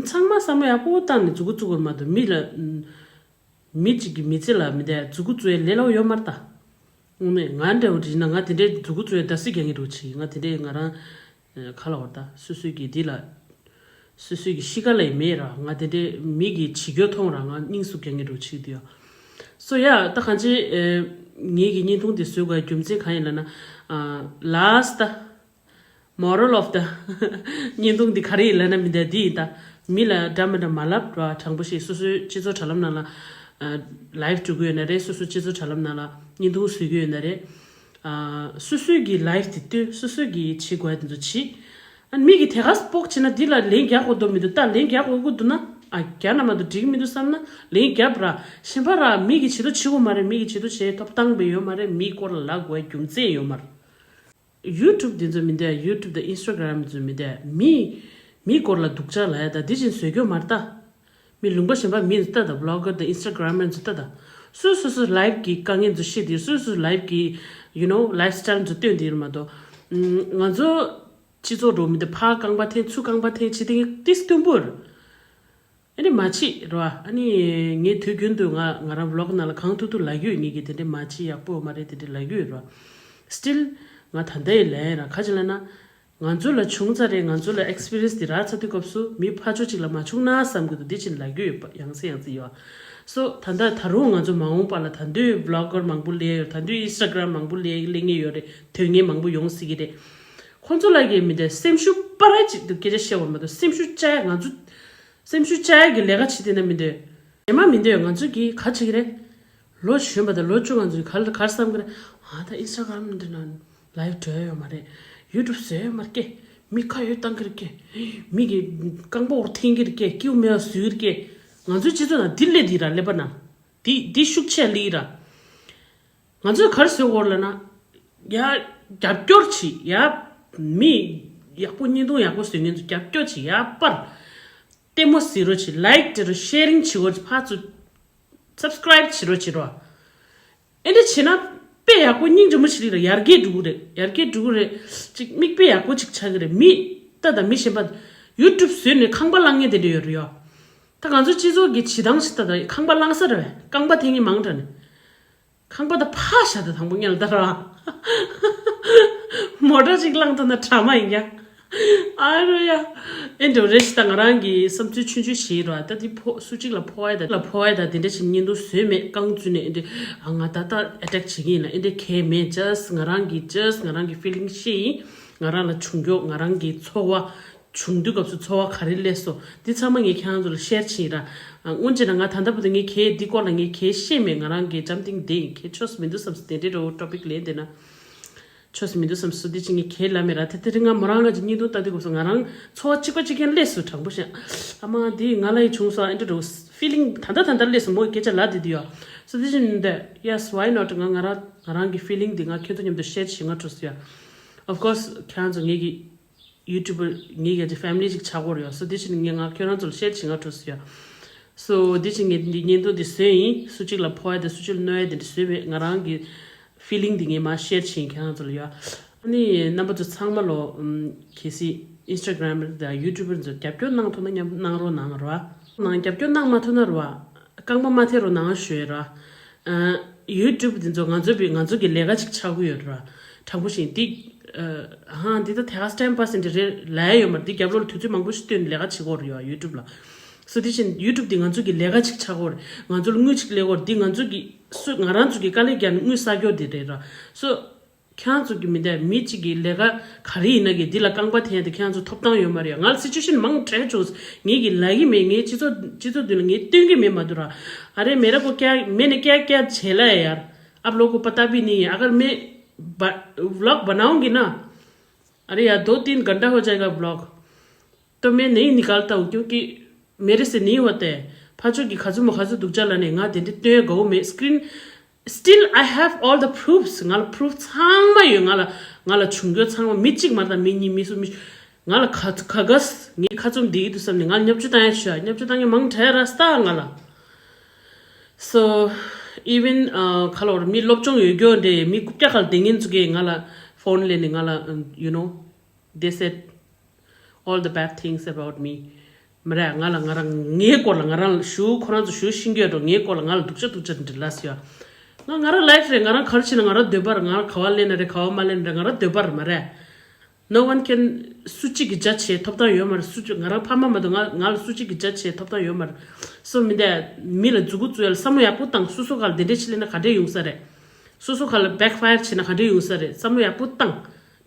ཚང་མ་བསམ་བློ་ཡག་པོ་བཏང་ནས་མཛུ་གུ་བཙུགས་དགོས་མ་གཏོགས་མི་ལ་མི་གཅིག་གི་མི་ཚེ་ལ་མི་དེ་མཛུ་གུ་བཙུགས་ཡ་ལས་སླ་པོ་ཡོད་མ་རེད་ད། དངོས་གནས་ང་འདྲ་བོ་ཡིན་ན་ང་དེ་འདྲའི་མཛུ་གུ་བཙུགས་ཡ་ད་སི་རྒྱག་ངེས་འགྲོ་ཆེ། ང་དེ་འདྲའི་ང་རང་ཁ་ལ་བར་ད་སོ་སོའི་གི་འདི་ལ་སོ་སོའི་གི་གཤིས་ཀ་ལ་ཡི་མེད་ར། ང་དེ་འདྲའི་མི་གི་བྱེད་སྐྱོ་མཐོང་ར་ང་སྙིང་སུ་རྒྱག་ངེས་འགྲོ་ཆེ་དུ་ཡ། So yeah ད་གང་ཅི་ངེད་ཀྱི་བརྙན་ཐུང་དེ་བཟོས་དགོས་རྒྱུ་མཚན་གང་ཡིན་ལ་ན་last moral of the བརྙན་ཐུང་འདི་ག་རེ་ཡིན་ལབ་ན་མི་འདྲ་འདི་ཡིན་ད། མི་ལ་འདྲ་མི་འདྲ་མ་ལབ་ར། དྲང་པོ་ཞིག་སོ་སོའི་སྤྱི་ཚོགས་དྲ་ལམ་ནང་ལ་ལའིབ་འགྲོ་གི་ཡོད་ན་རེད། སོ་སོའི་སྤྱི་ཚོགས་དྲ་ལམ་ནང་ལ་བརྙན་ཐུང་བཟོ་གི་ཡོད་ན་རེད། སོ་སོའི་གི་ལའིབ་དེ་སྟོན། སོ་སོའི་གི་བྱེད་དགོས་དེ་ཚོ་བྱེད། ཨ་མི་གི་དེ་ག་སྤོག་བྱེད་ན་འདི་ལ་ལན་རྒྱག་དགོས་འདུག་མི་འདུག་ད་ལན་རྒྱག་དགོས་ཀྱི་འདུག་ན་ཨ་རྒྱག་ན་མ་གཏོགས་འགྲིག་གི་མི་འདུག་བསམ་ན་ལན་རྒྱབ་ར། གཞན་པ་ར་མི་གི་བྱེད་དོ་བྱེད་དགོས་མ་རེད། མི་གི་བྱེད་དོ་བྱེད་ཐོབ་ཐང་མེད་ཡོད་མ་རེད། མིའི་སྐོར་ལ་ལབ་དགོས་རྒྱུ་མཚན་ཡོད་མ་རེད། YouTube དེ་ཚོ་མི་འདུག YouTube དང་Instagram ཚོ་མི་འདུག་མི་མི་སྐོར་ལ་སྡུག་ཅག་ལབ་ཡ་ད་འདི་བཞིན་བཟོས་ཀྱོ་མ་རེད་ད། མི་ལུང་པ་གཞན་པ་མི་ཚོ་ལྟ་ད། བི་ལོག་གར་དང་Instagrammer ཚོ་ལྟ་ད། སོ་སོ་སོ་ལའིབ་ཀྱི་དཀའ་ངལ་ཚོ་བཤད་དེ། སོ་སོ་ལའིབ་ཀྱི་you know lifestyle ཚོ་སྟོན་དེ་མ་གཏོགས། ང་ཚོ་སྤྱི་ཚོགས་འགྲོ་མི་འདུག་ཕ་རྐང་པ་འཐེན་ཚུར་རྐང་པ་འཐེན་བྱེད་དེ་ཏིས་སྟོན་པོར། ཨ་ནི་མ་བྱེད་རོ། ཨ་ནི་ངས་དུས་རྒྱུན་དུ་ང་ང་རང་བི་ལོག་ནང་ལ་གང་ཐུབ་ཐུབ་ལབ་ཀྱི་ཡོད། ངས་ཀྱི་དེ་འདྲས་མ་བྱེད་ཡག་པོ་མ་རེད་དེ་འདྲས་ལབ་ཀྱི་ཡོད་རོ། Still ང་ད་ལྟའི་ལན་ར་ག་ཅི་ལབ་ན། ང་ཚོ་ལ་བྱུང་ཚར་རེད། ང་ཚོ་ལ་ཨེགས་པི་རི་ཡན་སི་དེ་རག་ཚར་དུས་སྐབས་སུ་མི་ཕར་ཕྱོགས་གཅིག་ལ་མ་བྱུང་ན་བསམ་གྱི་འདུག་འདི་ཕྱིན་ལབ་ཀྱི་ཡོད་པ་ཡང་སེ་ཡང་སེ་ཡོད། So ད་ལྟ་ད་རུང་ང་ཚོ་མ་འོངས་པ་ལ་ད་དུང་བི་ལོག་གར་མང་པོ་སླེབས་ཡོད། ད་དུང་Instagram མང་པོ་སླེབས་སླེབས་ངེས་ཡོད་རེད། དོན་ངན་མང་པོ་ཡོང་སྲིད་ཀྱི་རེད། ཁོང་ཚོ་ལ་གི་མི་དེ་སེམས་ཤུགས་སྤར་ར་ཅིག་ཏུ་སྐད་ཆ་བཤད་པ་མ་གཏོགས་སེམས་ཤུགས་བཅག་ཡ་ང་ཚོ་སེམས་ཤུགས་བཅག་ཡ་གི་ལས་ཀ་བྱེད་དེ་ན་མི་འདོད། ཉི་མ་མི་འདོད། ང་ཚོ་གིས་ག་བྱེད་ཀྱི་རེད། ལོ་གཞོན་པ་དང་ལོ་བཅོ་ལྔ་ཚོས་ག་ལ་ག་རེ་བསམ་གྱི་རེད། ཨ་ད་Instagram འདི་ན་ལའིབ་འགྲོ་ཡ་ཡོད་མ་རེད། YouTube བཟོ་ཡ་ཡོད་མ་རེད་ཀྱེ། མི་ཁ་ཡོད་བཏང་གི་རེད་ཀྱེ། མི་གི་རྐང་པ་འོར་འཐེན་གྱི་རེད་ཀྱེ། སྐྱིད་པོ་མེད་པ་བཟོ་གི་རེད་ཀྱེ། ང་ཚོའི་སྤྱི་ཚོགས་ནང་འདི་སླེབས་འདི་ར་ཀླད་པ་ནང་འདི་འདི་ཤུགས་ཆེ་སླེབས་ར། ང་ཚོས་ག་རེ་བཟོ་དགོས་ལབ་ན། ཡ་རྒྱབ་སྐྱོར་བྱེད་ཡ། མི་ཡག་པོ་བརྙན་ཐུང་ཡག་པོ་བཟོ་མཁན་ཚོ་རྒྱབ་སྐྱོར་བྱེད་ཡ་པར། ལྟད་མོ་གཟིགས་རོགས་བྱེད། ལའིག་སྤྲད་རོགས། ཤེ་རིང་བྱེད་རོགས་བྱེད། ཕར་ཚུར་སབ་སི་ཀ་རའིབ་བྱེད་རོགས་བྱེད་རོགས། ཨེ་འདྲ་བྱེད་ན་དཔེ་ཡག་པོ་སྙིང་རྗེ་མོ་ཞིག་རེད་ར། ཡར་རྒྱས་འགྲོ་གི་རེད། ཡར་རྒྱས་འགྲོ་གི་རེད། ཅིག་མིག་དཔེ་ཡག་པོ་ཅིག་ཆགས་ཀྱི་རེད། མི་ལྟ་དང་མི་གཞན་པ་YouTube བཟོས་ནས་ཁང་པ་བླངས་མཁན་དེ་འདྲ་ཡོད་རེད་ཡོ། ད་ང་ཚོ་སྤྱི་ཚོགས་ཀྱི་བྱེད་སྟངས་ཤིག་ལྟ་དང་ཁང་པ་བླངས་ས་རེད་པས། རྐང་པ་འཐེན་མཁན་མང་དྲགས་ནས། ཁང་པ་ད་ཕར་བཞག་ད་དང་པོ་ངས་ལ་ད་ར། མོ་ཊ་ཅིག་བླངས་ཐུབ་ན་དྲ་མ་ཡིན་ཀྱང་། ཨ་རོ་ཡ། ཨེ་འགྲོ་རེ་ཞིག་ད་ང་རང་གི་བསམ་ཚུལ་ཆུང་ཆུང་ཞིག་ར། ད་འདི་ཕོ་སུ་གཅིག་ལ་ཕོ་བ་ཡ་ད་ལ་ཕོ་བ་ཡ་ད་དེ་འདྲ་ཞིག་བརྙན་ཐུང་བཟོས་མེད། རྐང་བཙུགས་ནས་ཨེ་འདྲ་ཨ་ང་ད་ལྟ་ཨེ་ཊེག་བྱེད་ཀྱི་ཡིན་ལ་ཨེ་འདྲ་གས་མེད། just ང་རང་གི་just ང་རང་གི་ཕི་ལིང་བཤད་ཡིན། ང་རང་ལ་བྱུང་རྒྱུ་ང་རང་གི་ཚོར་བ། བྱུང་དུས་སྐབས་སུ་ཚོར་བ་ག་རེ་སླེབས་སོང་འདི་ཚང་མ་ངས་ཁྱེད་རང་ཚོ་ལ་ཤེར་བྱེད་ཡིན་ར། སྔོན་ཆད་ན་ང་ད་ལྟ་བར་དུ་ངས་གས་འདི་སྐོར་ལ་ངས་གས་བཤད་མེད། ང་རང་གི་འཇམ་ཐིང་བསྡད་ཡིན། གས་ཆོས་སུ་མི་འདུག་བསམ་སོང་། དེ་འདྲའི་འདྲ་བོ་ཊོ་པིག་ལེན་བསྡད་ན་ཆོས་སུ་མི་འདུག་བསམ་སོང་། འདི་ཅི་ངས་གས་ལབ་མེད་ར། དེ་དེ་རིང་ང་མོ་རང་ང་ཅིག་བརྙན་ཐུང་ལྟ་དུས་སྐབས་སུ་ང་རང་ཚོར་བ་གཅིག་པ་གཅིག་རྐྱང་སླེབས་སོང་། དྲང་པོ་བཤད། ཨ་མ་འདི་ང་ལ་ཡི་བྱུང་སོང་ཨ་འདྲ་འདྲ་བོ་ཕི་ལིང་ད་ལྟ་ད་ལྟ་སླེབས་སོང་། མོ་སྐད་ཆ་ལབ་བསྡད་དུས་ཡོ། སོ་འདི་ཅི་འདི་yes why not ང་ང་རང་ང་རང་གི་ཕི་ལིང་འདི་ང་ཁྱོད་ཚོ་མཉམ་དུ་ཤེར་བྱེད་ང་སྤྲོ་སོང་ཡ། Of course ཁྱེད་རང་ཚོ་ངེད་ཀྱི་ཡུ་ཊུབ་པར་ངེད་ཀྱི་ཕེ་མི་ལི་ཅིག་ཆགས་ཀྱི་ཡོད་རེད་ཡ། སོ་དེ་བཞིན་ངས་ང་ཁྱོད་རང་ཚོ་ལ་ཤེར་བྱེད་ང་སྤྲོ་སོང་ཡ། སོ་དེ་བཞིན་ངས་འདི་བརྙན་ཐུང་འདི་བཟོས་ཡིན། སུ་གཅིག་ལ་ཕོག་ཡ་དང་སུ་གཅིག་ལ་གནོད་ཡ་དེ་འདྲ་བཟོས་མེད། ང་རང་གི་ཕི་ལིང་འདི་ངས་མར་ཤེར་བྱེད་ཡིན་ཁྱེད་རང་ཚོ་ལ་ཡ། ཨ་ནི་རྣམ་པ་ཚོ་ཚང་མ་ལོ་ཨམ་གལ་སྲིད་ཨིན་སི་ཊ་གྷ་རམ་དང་ཡུ་ཊུབ་པར་ཚོ་རྒྱབ་སྐྱོར་གནང་ཐུབ་ན་མཉམ་གནང་རོགས་གནང་རོགས་ཨ། ནང་རྒྱབ་སྐྱོར་གནང་མ་ཐུབ་ན་རོགས་ཨ། རྐང་པ་མ་འཐེན་རོགས་གནང་ཞུ་ཡ་རོགས་ཨ། ཡུ་ཊུབ་འདི་ཚོ་ང་ཚོ་བི་ང་ཚོ་གི་ལས་ཀ་ཅིག་ཆགས་ཀྱི་ཡོད་ར། དྲང་པོ་བཤད་འདི་ཨ་ཧང་འདི་ད་དེ་ག་ཊའིམ་པཱ་སི་འདི་རེད་ལབ་ཡ་ཡོད་མ་རེད། འདི་རྒྱབ་ལོགས་ལ་དུས་ཚོད་མང་པོ་ཞིག་བཏོན་ནས་ལས་ཀ་བྱེད་ཀྱི་ཡོད་རེད་ཡ་ཡུ་ཊུབ་ལ། སོ་དེ་བཞིན་ཡུ་ཊུབ་འདི་ང་ཚོ་གི་ལས་ཀ་ཅིག་ཆགས་ཀྱི་ཡོད་རེད། ང་ཚོ་ལ་དངུལ་ཅིག་སླེབས་ཀྱི་ཡོད་རེད། འདི་ང་ཚོ་གི་སུ་ང་རང་ཚོ་གི་དཀའ་ལས་རྒྱག་ནས་དངུལ་བསགས་ཀྱི་ཡོད་འདི་རེད་ར། སོ། ཁྱེད་རང་ཚོ་གི་མི་འདྲ་མི་གཅིག་གི་ལས་ཀ་ག་རེ་ཡིན་ན་གི་འདི་ལ་རྐང་པ་འཐེན་ཡ་དེ་ཁྱེད་རང་ཚོ་ཐོབ་ཐང་ཡོད་མ་རེད་ཡ། ང་ལ་སི་ཅུ་ཨེ་ཤན་མང་དྲགས་བྱུང་། ངེད་ཀྱི་ལབ་ཀྱི་མེད། ངའི་སྤྱི་ཚོགས་སྤྱི་ཚོགས་མདུན་ལ་ངས་སྟོན་གྱི་མེད་མ་གཏོགས་ར། ཨ་རེ་མེ་ར་ཀོ་ཀྱ་མེ་ནེ་ཀྱ་ཀྱ་ཆེ་ལ་ཡ་ཡར་ཨབ་ལོ་ཀོ་པ་ཏ་བི་ནི་ཨ་གར་མེ་ཝི་ལོག་བ་ནའོ་གི་ན། अरे यार, दो तीन घंटा हो जाएगा ब्लॉग। तो मैं नहीं निकालता हूँ, क्योंकि मेरे से नहीं होता है। ཕར་ཕྱོགས་ཀྱི་ག་ཚོད་མ་ག་ཚོད་སྡུག་ཅག་ལབ་ནས་ང་དེ་འདྲ་སྟོན་དགའ་བོ་མེད། Screen, still I have all the proofs. ང་ལ་proof ཚང་མ་ཡོད། ང་ལ་ང་ལ་བྱུང་རྒྱུ་ཚང་མ། མི་གཅིག་མ་རེད་ད། མི་གཉིས། མི་གསུམ། མི། ང་ལ་ག་ག་ག་ངའི་ཁ་བཙུམ་བསྡད་ཀྱི་འདུག་བསམ་ནས་ང་ལ་བརྙས་བཅོས་བཏང་ཡ་ཤོད། བརྙས་བཅོས་བཏང་མཁན་མང་དྲགས་ར་སྟག་ང་ལ། So even uh, ག་ལ་བར་མི་སློབ་སྦྱོང་ཡོད་རྒྱུ་འདྲ། མི་རྐུབ་བཀྱག་ཁ་ལ་བསྡད་མཁན་ཚོ་གིས་ང་ལ་ཕོན་ལེན་ནས་ང་ལ you know, they said all the bad things about me. མ་རེད། ང་ལ་ང་རང་ངའི་སྐོར་ལ་ང་རང་ལ་ཞུ། ཁོ་རང་ཚོ་ཞུ་ཤེས་ཀྱི་ཡོད་འགྲོ། ངའི་སྐོར་ལ་ང་ལ་སྡུག་ཅག་སྡུག་ཅག་འདྲི་ལ་ཟེར་ཡ། ང་ང་རང་life རེད། ང་རང་ག་རེ་བྱེད་ན་ང་རང་འདོད་པ་རེད། ང་རང་ག་བ་ལེན་ན་རེད། ག་བ་མ་ལེན་ན་རེད། ང་རང་འདོད་པ་རེད། མ་རེད། No one can སུ་གཅིག་གིས་ཇ་བྱེད་ཐོབ་ཐང་ཡོད་མ་རེད། སུ་གཅིག་ང་རང་ཕ་མ་མ་གཏོགས་ང་ང་ལ་སུ་གཅིག་གིས་ཇ་བྱེད་ཐོབ་ཐང་ཡོད་མ་རེད། So མི་འདས་མི་ལ་མཛུ་གུ་བཙུགས་ཡ་ལ་བསམ་བློ་ཡག་པོ་བཏང་། སོ་སོ་ག་ལ་དེ་འདྲས་བྱེད་ལེ་ན་ག་འདྲས་ཡོང་ས་རེད། སོ་སོ་ག་ལ་backfire བྱེད་ན་ག་འདྲས་ཡོང་ས་རེད། བསམ་བློ་ཡག་པོ་བཏང་།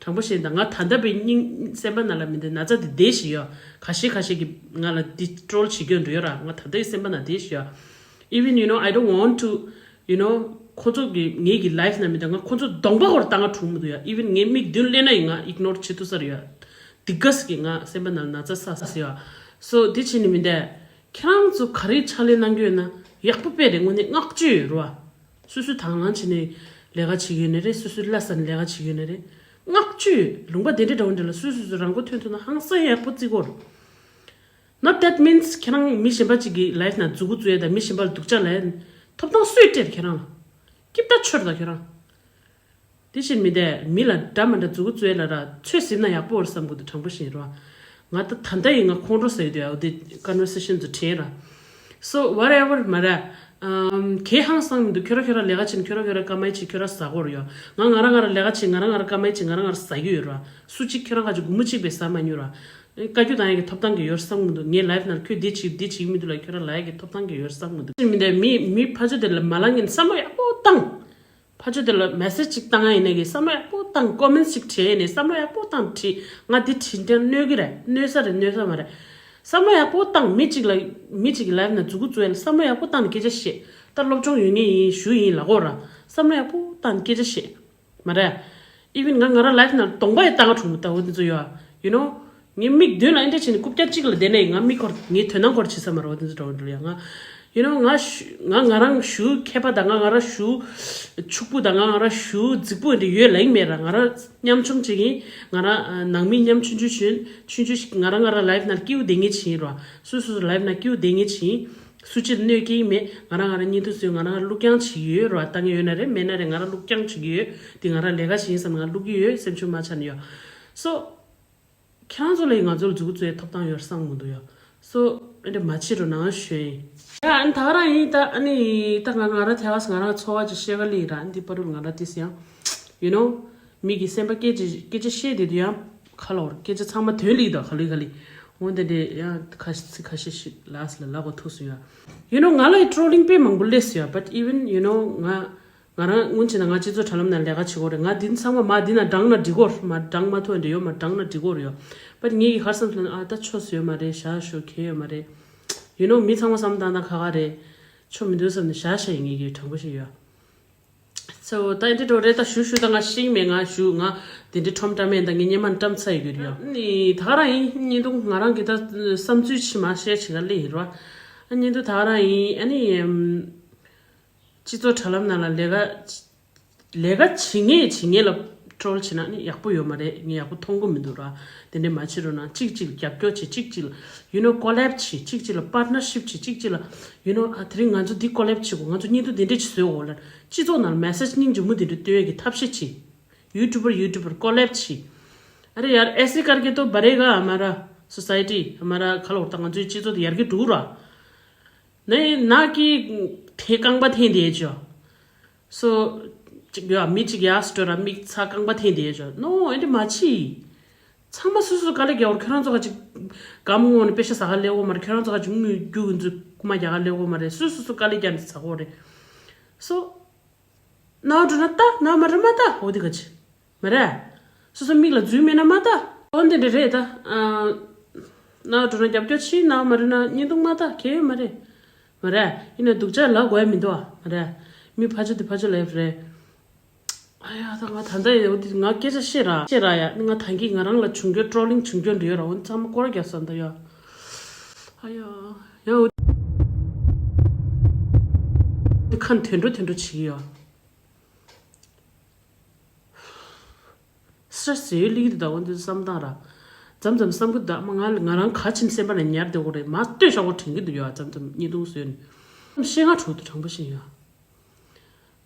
དྲང་པོ་བཤད་ཡིན་ད། ང་ད་ལྟ་བའི་སྙིང་སེམས་པ་ནང་ལ་མི་འདི་ན་ཚ་འདི་བསྡད་བཞིན་ཡོད། ཁ་ཤས་ཁ་ཤས་ཀྱིས་ང་ལ་འདི་troll བྱེད་རྒྱུ་འགྲོ་ཡོད་ར། ང་ད་ལྟའི་སེམས་པ་ནང་བསྡད་བཞིན་ཡོད། Even you know, I don't want to, you know, ཁོ་ཚོ་གི་ངེད་ཀྱི་life ནང་མི་འདི་ང་ཁོ་ཚོ་གདོང་པ་ཧོར་ལྟ་ང་གྲུང་མི་འདུག་ཡ། Even ངའི་མིག་མདུན་སླེབས་ན་ཡིན་ང་ignore བྱེད་ཐུབ་ས་རེད་ཡ། འདི་གས་ཀྱིས་ང་སེམས་པ་ནང་ན་ཚ་ས་ས་ཡ། So འདི་བྱས་ནས་མི་འདི་ཁྱེད་རང་ཚོ་ག་རེ་ཕྱག་ལས་གནང་གི་ཡོད་ན་ཡག་པོ་དཔེ་རེད། དངོས་གནས་བསྔགས་བརྗོད་ཡོད་རེད་བ། སོ་སོས་དང་བླངས་བྱས་ནས་ལས་ཀ་བྱེད་ཀྱི་ཡོད་ནི་རེད། སོ་སོས་ལྷ་ས་ནས་ལས་ཀ་བྱེད་ཀྱི་ཡོད་ནི་རེད། བསྔགས་བརྗོད། ལུང་པ་དེ་འདྲའི་འདྲ་བོ་འདྲ་ལ་སོ་སོ་སོ་རང་མགོ་ཐོན་ཐུབ་ན་ཧང་སང་ཡག་པོ་བརྩི་གོ། Not that means ཁྱེད་རང་མི་གཞན་པ་གཅིག་གི་life ནང་མཛུ་གུ་བཙུགས་ཡ་དང་མི་གཞན་པ་ལ་སྡུག་ཅག་ལབ་ཡ་ཐོབ་ཐང་སུས་སྤྲད་ཁྱེད་རང་ལ། སྐྱིད་པ་ཆོར་དང་ཁྱེད་རང་། དེ་བཞིན་མི་འདས་མི་ལ་འདྲ་མི་འདྲ་མཛུ་གུ་བཙུགས་ཡ་ལ་ར་ཚོད་ཟིན་ན་ཡག་པོ་རེད་བསམ་གི་འདུག་དྲང་པོ་བཤད་རོགས། ང་ད་ད་ལྟ་ཡིན་ང་ཁོང་ཁྲོ་ཟ་ཡི་འདུག་ཡ། འོ་དེ་conversation དུ་དྲན་ར། So whatever མ་ར། ཨམ། གལ་ཧང་སང་མི་འདུག་ཁྱོད་ར་ཁྱོད་ར་ལས་ཀ་བྱེད་ཁྱོད་ར་ཁྱོད་ར་ཀ་མའི་བྱེད་ཁྱོད་ར་ཟ་གོ་ར་ཡོད། ང་ང་ར་ང་ར་ལས་ཀ་བྱེད་ང་ར་ང་ར་ཀ་མའི་བྱེད་ང་ར་ང་ར་ཟ་གི་ཡོད་ར། སུ་གཅིག་ཁྱོད་རང་ཁ་ཅིག་སྒོར་མོ་གཅིག་པས་ཟ་མ་མྱོང་ར། བཀའ་བཀྱོན་བཏང་ཡ་གི་ཐོབ་ཐང་གི་ཡོད་བསམ་གི་མི་འདུག་ངའི་life ནང་ཁྱོད་འདི་བྱེད་འདི་བྱེད་གི་མི་འདུག་ལ་ཁྱོད་ར་ལབ་ཡ་གི་ཐོབ་ཐང་གི་ཡོད་བསམ་གི་མི་འདུག་མི་འདས་མི་མི་ཕ་ཆོས་དེ་ལ་མ་ལ་ངན་བསམ་བློ་ཡག་པོ་བཏང་། ཕ་ཆོས་དེ་ལ་message ཅིག་བཏང་ཡ་ཡིན་ནའི་གི་བསམ་བློ་ཡག་པོ་བཏང་། comments ཅིག་བྲིས་ཡ་ཡིན་ནའི་བསམ་བློ་ཡག་པོ་བཏང་བྲིས། ང་འདི་བྲིས་ཀྱང་གནོད་གི་རེད། གནོད་ས་རེད་གནོད་ས་མ་རེད། བསམ་བློ་ཡག་པོ་བཏང་། མི་གཅིག་ལ་མི་གཅིག་གི་life ནང་མཛུ་གུ་བཙུགས་ཡ་ལ་བསམ་བློ་ཡག་པོ་བཏང་ནས་སྐད་ཆ་བཤད། ད་སློབ་སྦྱོང་ཡོད་ངེས་ཡིན་ཞུ་ཡིན་ལ་གོ་ར། བསམ་བློ་ཡག་པོ་བཏང་ནས་སྐད་ཆ་བཤད། མ་རེད། Even ང་ང་རང་life ནང་གདོང་པ་ཡི་བཏང་གྲུང་མི་ལྟ་བུ་དེ་ཚོ་ཡོད། You know, ངའི་མིག་མདུན་ལ་ཨེ་འདྲ་བྱས་ནས་རྐུབ་བཀྱག་གཅིག་ལ་བསྡད་ན་ཡིན་ང་མིག་སྐོར་ངའི་དོན་དག་སྐོར་བྱེད་ས་མ་རེད་བ། དེ་ཚོ་འདྲ་བོ་འདྲ་ཡ་ང་། You know, ང་ཞུ་ང་ང་རང་ཞུ་མཁས་པ་དང་ང་ང་རང་ཞུ་ཕྱུག་པོ་དང་ང་ང་རང་ཞུ་རྫིག་པོ་འདི་ཡོད་ལ་ཡིན་མེད་ར། ང་རང་ཉམ་ཆུང་ཅིག་ཡིན། ང་རང་ནང་མི་ཉམ་ཆུང་ཆུང་ཆུང་ཆུང་ཆུང་ཞིག་ང་རང་ང་རང་life ནང་སྐྱིད་པོ་བསྡད་ངེས་ཅིག་ཡིན་ར། སོ་སོ་སོ་life ནང་སྐྱིད་པོ་བསྡད་ངེས་ཅིག་ཡིན། སུ་གཅིག་གནོད་སྐྱེལ་མེད། ང་རང་ང་རང་བརྙན་ཐུང་བཟོས་ང་རང་ང་བླུག་རྐྱང་བྱེད་ཀྱི་ཡོད་ར། ལྟ་མཁན་ཡོད་ན་རེད་མེད་ན་རེད་ང་རང་བླུག་རྐྱང་བྱེད་ཀྱི་ཡོད། དེ་ང་རང་ལས་ཀ་བྱེད་ཡིན་བསམ་ང་བླུག་གི་ཡོད། སེམས་ཆུང་མ་ཆགས་ནས་ཡོད། So ཁྱེད་རང་ཚོ་ལ་ཡིན་ང་ཚོ་ལ་མཛུ་གུ་བཙུགས་ཡའི་ཐོབ་ཐང་ཡོད་བསམ་མི་འདུག་ཡ། So ཨེ་འདྲ་མ་བྱེད་རོགས་གནང་ཞུ་ཡིན། ཡ་ཨ་ནི་ད་ག་རང་ཡིན་ད་ཨ་ནི་ད་ང་ང་རང་ཐལ་བ་སི་ང་རང་ཚོ་བ་ཅིག་བཤད་ག་ལི་ར་ཨ་ནི་འདི་པ་རུ་ང་རང་ཏིས་ཡང་། You know མི་གི་སེམས་པ་སྐད་ཅིག་སྐད་ཆ་བཤད་དེ་དུ་ཡང་ཁ་ལོར་སྐད་ཆ་ཚང་མ་དོན་ལི་ད་ག་ལི་ག་ལི། འོན་ཏེ་འདྲེ་ཡང་ཁ་ཤས་ཁ་ཤས་ཤིག་ལགས་ལ་ལབ་གོ་ཐུག་སོང་ཡ། You know ང་ལ་ཡི་trolling དཔེ་མང་པོ་སླེབས་སོང་ཡ། But even you know ང་ང་རང་སྔོན་ཆད་ན་ང་སྤྱི་ཚོགས་དྲ་ལམ་ནང་ལས་ཀ་བྱེད་གོ་རེད། ང་འདི་ཚང་མ་མ་འདི་ན་འགྲངས་ན་འགྲིག་གོ་མ་འགྲངས་མ་ཐུབ་འདྲ་ཡོད་མ་འགྲངས་ན་འགྲིག་གོ་རེད་ཡོད། But ངེད་ཀྱི་ཧར་སམ་ལ་ཨ་ད་ཆོ་སུ་ཡོད་མ་རེད་བཞག་ཤོག་གལ་ཡོད་མ་རེད། You know མི་ཚང་མ་བསམ་སྟངས་ད་ཁ་ཁ་རེད། ཆོ་མི་འདུག་བསམ་ནས་བཞག་བཞག་ཡིན་ངེད་ཀྱི་དྲང་པོ་ཞིག་ཡོད། So ད་འདི་འགྲོ་རེད་ད་ཞུ་ཞུ་ད་ང་ཤེས་མེད་ང་ཞུ་ང་དེ་འདྲའི་ཁྲོམ་བཀྲམ་མེད་ད་ངས་སྙེ་མ་བཀྲམ་ཚར་ཡོད་ཀྱི་རེད་ཡ། ནི་ད་ག་རང་ཡིན་བརྙན་ཐུང་ང་རང་གི་ད་བསམ་ཚུལ་ཕྱི་མ་བཤད་བྱེད་ག་ལེ་ཡིན་རོ། བརྙན་ཐུང་ད་ག་རང་ཡིན་ཨ་ནི། སྤྱི་ཚོགས་དྲ་ལམ་ནང་ལ་ལས་ཀ་ལས་ཀ་བྱེད་ངེས་བྱེད་ངེས་ལ་troll བྱེད་ན་ནི་ཡག་པོ་ཡོད་མ་རེད། ངས་ཡག་པོ་མཐོང་གི་མི་འདུག་ར། དེ་འདྲས་མ་བྱེད་རོགས་གནང་། གཅིག་གཅིག་ལ་རྒྱབ་སྐྱོར་བྱེད་གཅིག་གཅིག་ལ་you know collab བྱེད་གཅིག་གཅིག་ལ་partnership བྱེད་གཅིག་གཅིག་ལ་you know ཨ་དེ་རིང་ང་ཚོ་འདི་collab བྱེད་དགོས་ང་ཚོ་བརྙན་ཐུང་འདི་འདྲས་ཅིག་བཟོས་དགོས་ལ་སྤྱི་ཚོགས་ནང་ལ་message སྙིང་རྗེ་མོ་དེ་འདྲས་སྟོན་ཡས་ཀྱི་ཐབས་ཤེས་བྱེད། YouTuber YouTuber collab བྱེད། अरे यार ऐसे करके तो बढ़ेगा हमारा society हमारा ཁ་ལོ་ད་ང་ཚོའི་སྤྱི་ཚོགས་དེ་ཡར་རྒྱས་འགྲོ་ར། ནས་ནག་གི་ཐེ་རྐང་པ་འཐེན་བསྡད་ཅོ། སོ། ཅིག་ཡོད་མི་གཅིག་ཡར་སྤྲོད་ར་མིག་ཚ་རྐང་པ་འཐེན་བསྡད་ཅོ། ནོ་ཨེ་འདྲ་མ་བྱེད། ཚང་མ་སོ་སོ་དཀའ་ལས་རྒྱག་འོར་ཁྱོད་རང་ཚོ་ག་ཅིག་གམ་ངོ་ནས་པེ་ཤ་ཟ་ག་སླེབས་འོ་མ་རེད། ཁྱོད་རང་ཚོ་ག་ཅིག་དངུལ་རྒྱུ་གི་འཛུལ་རྐུ་མ་རྒྱག་ག་སླེབས་འོ་མ་རེད། སོ་སོ་སོ་དཀའ་ལས་རྒྱག་ནས་ཟ་གོ་རེད། སོ། ནའོ་འགྲོ་ན་ལྟ་ནའོ་མ་རེད་མ་ལྟ་འོ་དེ་ག་ཅིག་མ་རེད། སོ་སོ་མིག་ལ་འཛུལ་མེད་ན་མ་ལྟ། འོ་འདི་འདྲ་རེད་ད། ཨ། ནའོ་འགྲོ་ན་རྒྱབ་སྐྱོར་བྱེད་ནའོ་མ་རེད་ན་བརྙན་ཐུང་མ་ལྟ་གལ་ཡོད་མ་རེད། མ་རེད། ཡིན་ན་སྡུག་ཅག་ལབ་དགོས་ཡ་མི་འདུག་ཨ། མ་རེད། མི་ཕ་ཆོ་དེ་ཕ་ཆོ་ལབ་རེད། ཨ་ཡ་ད་ང་ད་ལྟ་ཡོད་དེ་ང་སྐད་ཆ་བཤད་ར་བཤད་ར་ཡ་ནི་ང་ད་གིན་ང་རང་ལ་བྱུང་རྒྱུ་ཊོ་རོ་ལིང་བྱུང་རྒྱུ་འདྲ་ཡོད་ར་འོ་ཚང་མ་སྐོར་རྒྱག་ས་འདི་ཡ། ཨ་ཡ་ཡ་འོ་དེ་ཁ་དོན་འགྲོ་དོན་འགྲོ་བྱེད་ཀྱི་ཡོད། སི་ཊེ་རེ་སི་ཡོད་ལིག་དུ་ད་འོ་འདི་བསམ་སྟངས་ར། མཚམས་མཚམས་བསམ་གི་འདུག་མ་ང་ང་རང་ག་ཕྱིན་སེམས་པ་ནས་ཉར་བསྡད་དགོས་རེད་མ་ལྟོས་ཤག་པོ་དྲན་གི་འདུག་ཡོད་མཚམས་མཚམས་བརྙན་ཐུང་བཟོས་ནས། ཤེས་ང་དྲུག་ཏུ་དྲང་པོ་ཞིག་ཡོད།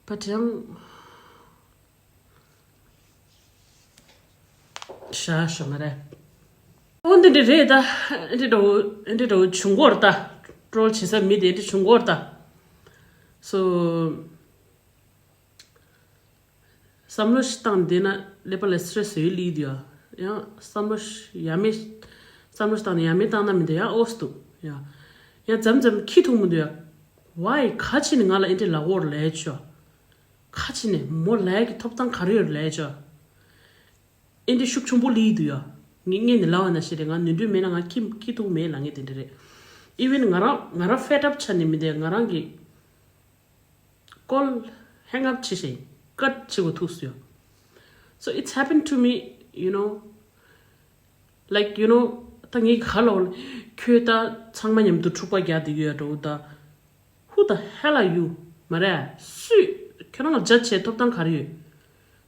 པ་དྲང་། ཤ་ཤ་མ་རེད། འོ་འདི་འདྲ་རེད་ད། འདི་འདྲ་འདི་འདྲ་བྱུང་གོ་ར་ད། ཊོ་རོལ་བྱེད་ས་མི་དེ་འདྲ་བྱུང་གོ་ར་ད། སོ། བསམ་བློ་ཞིག་བཏང་བསྡད་ན་ཀླད་པ་ལ་སི་ཊེ་རེ་སི་ཡོད་ལིག་དུ་ཡ། ཡང་བསམ་བློ་ཞིག་ཡ་མེད། བསམ་བློ་ཞིག་བཏང་ན་ཡ་མེད་བཏང་ན་མི་འདུག་ཡ་ཨོ་སི་འདུག་ཡ། ཡང་མཚམས་མཚམས་ཁྱི་ཐུག་མི་འདུག་ཡ། ཝའི་ག་ཕྱིན་ནས་ང་ལ་ཨེ་འདྲ་ལབ་ཡོད་རེད་ལས་ཆོ། ག་ཕྱིན་ནས་མོ་ལས་ཀྱི་ཐོབ་ཐང་ག་རེ་ཡོད་རེད་ལས་ཆོ། ཨེ་འདྲ་ཤུགས་ཆེན་པོ་ལིག་དུ་ཡ། ངས་ངས་ནི་ལབ་པ་ན་ཤེས་རེད་ང་ནོར་འཁྲུལ་མེད་ན་ང་ཁྱི་ཁྱི་ཐུག་མེད་ལབ་ངས་དེ་འདྲ་རེད། ཨི་ཝན་ང་རང་ང་རང་ཕེད་ཨབ་ཆགས་ནས་མི་འདུག་ཡ་ང་རང་གི་སྐོལ་ཧེང་ཨབ་བྱེད་ཤེས་ཀཊ་བྱེད་དགོས་ཐུག་སོང་ཡ། So it's happened to me, you know, like, you know, ད་ངས་ག་ལ་འོ་ལ་ཁྱོད་ད་ཚང་མ་མཉམ་དུ་འཁྲུག་པ་རྒྱག་བསྡད་ཡོད་འགྲོ་ད། Who the hell are you? མ་རེད། སུས་ཁྱོད་རང་ལ་ཇ་བྱེད་ཐོབ་ཐང་ག་རེ་ཡོད།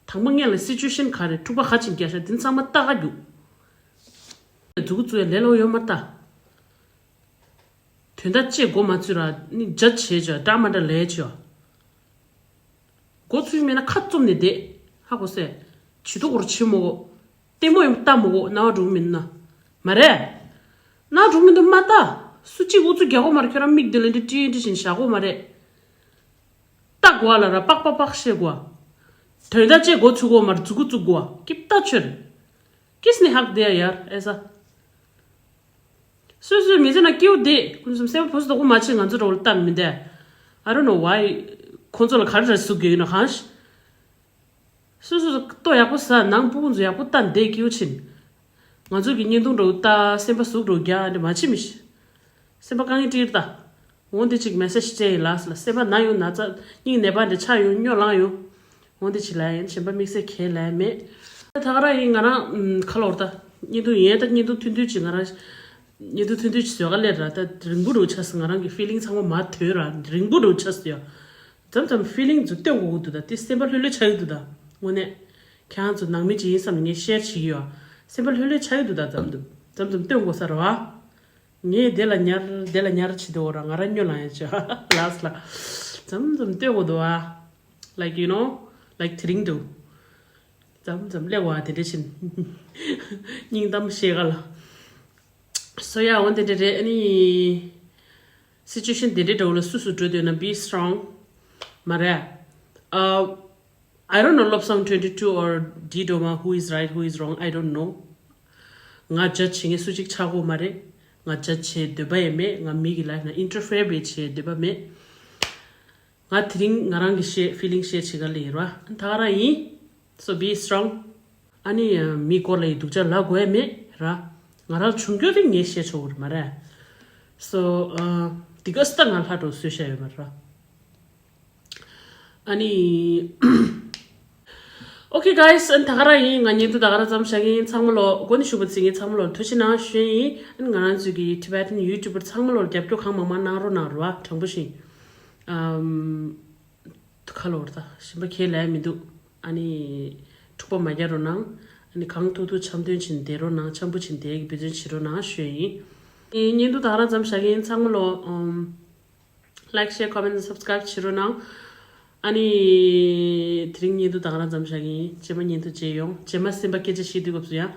དང་པོ་ངས་ལ་སི་ཅུ་ཨེ་ཤན་ག་རེ་འཁྲུག་པ་ག་ཕྱིན་རྒྱག་ཤག་དེ་ཚང་མ་ལྟ་ག་རྒྱུག་མཛུ་གུ་བཙུགས་ཡ་ལས་སླ་པོ་ཡོད་མ་ལྟ། དོན་དག་ཅིག་འགོ་མ་ཚུགས་ར་ནི་ཇ་བྱེད་ཅོ་འདྲ་མ་འདྲ་ལས་ཅོ། འགོ་ཚུགས་མེད་ན་ཁ་བཙུམ་ནས་བསྡད། ཧ་གོ་སོང་། བྱི་དོ་སྐོར་བྱེད་མི་དགོས། ལྟད་མོ་ཡང་ལྟ་མི་དགོས་རྣ་བ་འགྲོ་གི་མིན་ན། མ་རེད། རྣ་བ་འགྲོ་གི་མི་འདུག་མ་ལྟ། སུ་གཅིག་ཨུ་ཚུགས་རྒྱག་དགོས་མ་རེད་ཁྱོད་རང་མིག་འདི་ལ་འདི་ཏྲི་ཏྲི་བཞིན་བཞག་དགོས་མ་རེད། ལྟ་དགོས་ལ་ར་པག་པག་པག་བཤད་དགོས། དོན་དག་ཅིག་འགོ་ཚུགས་དགོས་མ་རེད་མཛུ་གུ་བཙུགས་དགོས་ཀིབ་ལྟ་ཆོད། ཀིས་ནི་ཧག་དེ་ཡ་ཡར་ཨེ་ས། སོ་སོའི་མི་ཚེ་ན་སྐྱིད་པོ་བསྡད། ཀུན་གསུམ་སེམས་པ་ཕུ་སུ་དོག་པོ་མ་བྱེད། ང་ཚོ་འདྲ་བོ་ལ་སྟབས་མི་བདེ། I don't know why. ཁོང་ཚོ་ལ་ག་རེ་རེ་ཟུག་གི་ཡོད་ན་གང་ཤི། སོ་སོ་ལྟོ་ཡག་པོ་ཟ་ནང་སྤུ་གུ་ཚོ་ཡག་པོ་ལྟ་བསྡད་སྐྱིད་པོ་ཕྱིན། ང་ཚོ་གི་བརྙན་ཐུང་འདྲ་བོ་ལྟ་སེམས་པ་ཟུག་འདྲ་བོ་རྒྱག་འདྲ་མ་བྱེད་མི་ཤི། སེམས་པ་དཀའ་ངལ་འཕྲད་ད། འོང་དེ་ཅིག་མེ་སེ་ཇི་སྤྲད་ཡིན་ལགས་ལ་སེམས་པ་ན་ཡོང་ན་ཚ་སྙིང་ནད་པ་འདྲ་ཆགས་ཡོང་སྨྱོ་ལངས་ཡོང་། འོང་དེ་ཅིག་ལ་ཡིན་གཞན་པ་དམིགས་བསལ་གས་ལ་མེད། ད་ག་རང་ཡིན་ང་རང་ཁ་ལོར་ད་བརྙན་ཐུང་ཡིན་ད་བརྙན་ཐུང་ཐུང་ཐུང་ཅིག་ང་རང་བརྙན་ཐུང་ཐུང་ཐུང་ཅིག་བཟོས་ག་སླེབས་ར་ད་རིང་པོ་འགྲོ་ཆགས་སོང་ང་རང་གི་ཕི་ལིང་ཚང་མ་མ་ཐོས་ར་རིང་པོ་འགྲོ་ཆགས་སོང་ཡ། མཚམས་མཚམས་ཕི་ལིང་ཚོ་སྟོན་དགོས་ཀྱི་འདུག་ད་དེ་སེམས་པ་ལྷོད་ལྷོད་ཆགས་ཀྱི་འདུག་ད་དངོས་གནས། ཁྱེད་རང་ཚོ་ནང་མི་ཅིག་ཡིན་བསམ་ནས་ངས་ཤེར་བྱེད་ཀྱི་ཡོད། སེམས་པ་ལྷོད་ལྷོད་ཆགས་ཀྱི་འདུག་ད་མཚམས་མཚམས་མཚམས་མཚམས་སྟོན་དགོས་ས་རེད་བ། ངས་དེ་ལ་ཉར་དེ་ལ་ཉར་བྱེད་དོ་ར་ང་རང་སྨྱོ་ལངས་ཡ་ཆོ་ལགས་ལ། མཚམས་མཚམས་ལྟོས་དགོས་འདུག་ཨ། Like, you know, like དེ་རིང་འདུག་མཚམས་མཚམས་སླེབས་བ་དེ་འདྲ་ཕྱིན། སྙིང་གཏམ་བཤད་ག་ལ། So yeah འོ་དེ་འདྲ་རེད་ཨ་ནི། སི་ཅུ་ཨེ་ཤན་དེ་འདྲའི་འདྲ་བོ་ལ་སུ་སུ་འགྲོ་འདོད་ན་be strong མ་རེད། ཨ། I don't know བློ་བཟང་twenty two or D Doma who is right, who is wrong, I don't know. ང་ཇ་བྱེད་མཁན་སུ་གཅིག་ཆགས་ཀྱི་ཡོད་མ་རེད། ང་ཇ་བྱེད་འདོད་པ་ཡང་མེད། ང་མི་གི་ལའིཕ་ནང་ཨིན་ཊར་ཕི་ཡར་བྱེད་འདོད་པ་མེད། ང་དེ་རིང་ང་རང་གི་ཤེར་ཕི་ལིང་ཤེར་བྱེད་ག་ལ་ཡིན་ར། ད་ག་རང་ཡིན། So be strong. ཨ་ནི་མི་སྐོར་ལ་ཡི་སྡུག་ཅག་ལབ་དགོས་ཡ་མེད་ར། ང་རང་བྱུང་རྒྱུ་དེ་ངས་ཤེར་ཆོག་གི་རེད་མ་རེད། So འདི་ག་སི་ད་ང་ལྷ་གྲོགས་བཟོས་བཞག་ཡོད་མ་རེད་ར། ཨ་ནི། Okay guys, ཨ་ནི་ད་ག་རང་ཡིན། ང་བརྙན་ཐུང་ད་ག་རང་ཙམ་བཞག་གི་ཡིན། ཚང་མ་ལོ་མགོ་ནས་གཞུག་པ་ཚིག་ངེས་ཚང་མ་ལོ་ཐུགས་རྗེ་གནང་ཞུ་ཡིན། ཨ་ནི་ང་རང་ཚོའི་གི་Tibetan YouTuber ཚང་མ་ལོ་རྒྱབ་སྐྱོར་གང་མང་མང་གནང་རོགས་གནང་རོགས་ཨ། དྲང་པོ་བཞིན། ཨམ། ཁ་ལོ་ར་ད་གཞན་པ་ཁས་ལེན་མི་འདུག་ཨ་ནི། འཁྲུག་པ་མ་རྒྱག་རོགས་གནང་། ཨ་ནི་གང་ཐུབ་ཐུབ་འཆམ་མཐུན་བྱས་ནས་བསྡད་རོགས་གནང་། འཆམ་པོ་བྱས་ནས་བསྡད་ཡག་གི་འབད་བརྩོན་བྱེད་རོགས་གནང་ཞུ་ཡིན། ཨ་ནི་བརྙན་ཐུང་ད་ག་རང་ཙམ་བཞག་གི་ཡིན། ཚང་མ་ལོ་ཨམ། Like, share, comment, subscribe བྱེད་རོགས་གནང་། ཨ་ནི། དེ་རིང་བརྙན་ཐུང་ད་ག་རང་ཙམ་བཞག་གི་ཡིན། རྗེས་མ་བརྙན་ཐུང་མཇལ་ཡོང་། རྗེས་མ་སེམས་པ་སྐད་ཆ་བཤད་དུས་སྐབས་སུ་ཡང་།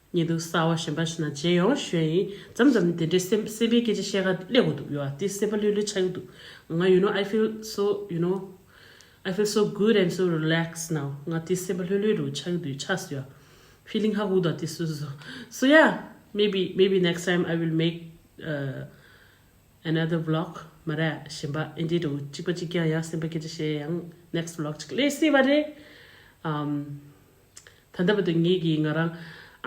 བརྙན་ཐུང་གསར་བ་གཞན་པ་ཞིག་ནང་མཇལ་ཡོང་ཞུ་ཡ་ཡིན། མཚམས་མཚམས་དེ་འདྲའི་སེམས་སེམས་པའི་སྐད་ཆ་བཤད་ག་སླེབས་དགོས་འདུག་ཡོད་ཨ། དེ་སེམས་པ་ལྷོད་ལྷོད་ཆགས་ཀྱི་འདུག་ང་you know I feel so, you know, I feel so good and so relaxed now. ང་དེ་སེམས་པ་ལྷོད་ལྷོད་རུ་ཆགས་ཀྱི་འདུག་ཆགས་སོང་ཡ། Feeling ཧ་གོ་འདུག་དེ་སོ་སོ། So yeah, maybe, maybe next time I will make, uh, another vlog མ་རེད། གཞན་པ་ཨེ་འདྲའི་འགྲོ་གཅིག་པ་གཅིག་རྐྱང་ཡང་སེམས་པ་སྐད་ཆ་བཤད་ཡང་next vlog གཅིག་སླེབས་སྲིད་པ་རེད། ཨམ། ད་ལྟ་བར་དུ་ངེད་ཀྱིས་ང་རང་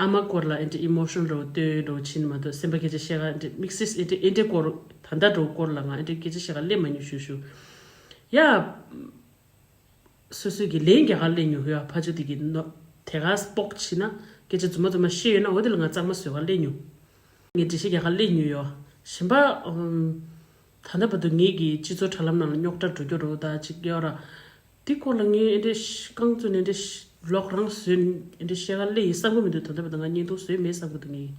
ཨ་མ་སྐོར་ལ་ཨེ་འདྲའི་emotional འགྲོ་ལྟོས་འགྲོ་ཕྱིན་མ་གཏོགས་སེམས་པ་སྐད་ཆ་བཤད་ག་ཨེ་འདྲའི་དམིགས་བསལ་ཨེ་འདྲའི་ཨེ་འདྲའི་སྐོར་ད་ལྟ་འགྲོ་སྐོར་ལ་ང་ཨེ་འདྲའི་སྐད་ཆ་བཤད་ག་སླེབས་མ་མྱོང་ཞུ་ཞུ། ཡ། སོ་སོའི་གི་ལན་རྒྱག་ག་སླེབས་མྱོང་ཡོད། ཕ་ཆོས་དེ་གི་ནོ་དེ་ག་སྤོག་བྱས་ན་སྐད་ཆ་རྫུན་མ་རྫུན་མ་བཤད་ཡོད་ན་འོ་དེ་ལ་ང་གཙང་མ་བཟོ་ག་སླེབས་མྱོང་། ངས་འགྲེལ་བཤད་རྒྱག་ག་སླེབས་མྱོང་ཡོད། གཞན་པ་ཨམ། ད་ལྟ་བར་དུ་ངེད་ཀྱི་སྤྱི་ཚོགས་དྲ་ལམ་ནང་ལ་རྙོག་དྲ་འགྲོ་རྒྱུ་རོ་ད་ཅིག་ཡོད་ར། འདི་སྐོར་ལ་ངས་ཨེ་འདྲས་རྐང་བཙུགས་ནས་འདྲས་ལོག་རང་བཟོས་ཨེ་འདྲས་བཤད་ག་སླེབས་ཡིན་བསམ་གི་མི་འདུག་ད་ལྟ་བར་དུ་ང་བརྙན་ཐུང་བཟོས་མེད་བསམ་གི་འདུག་ངས།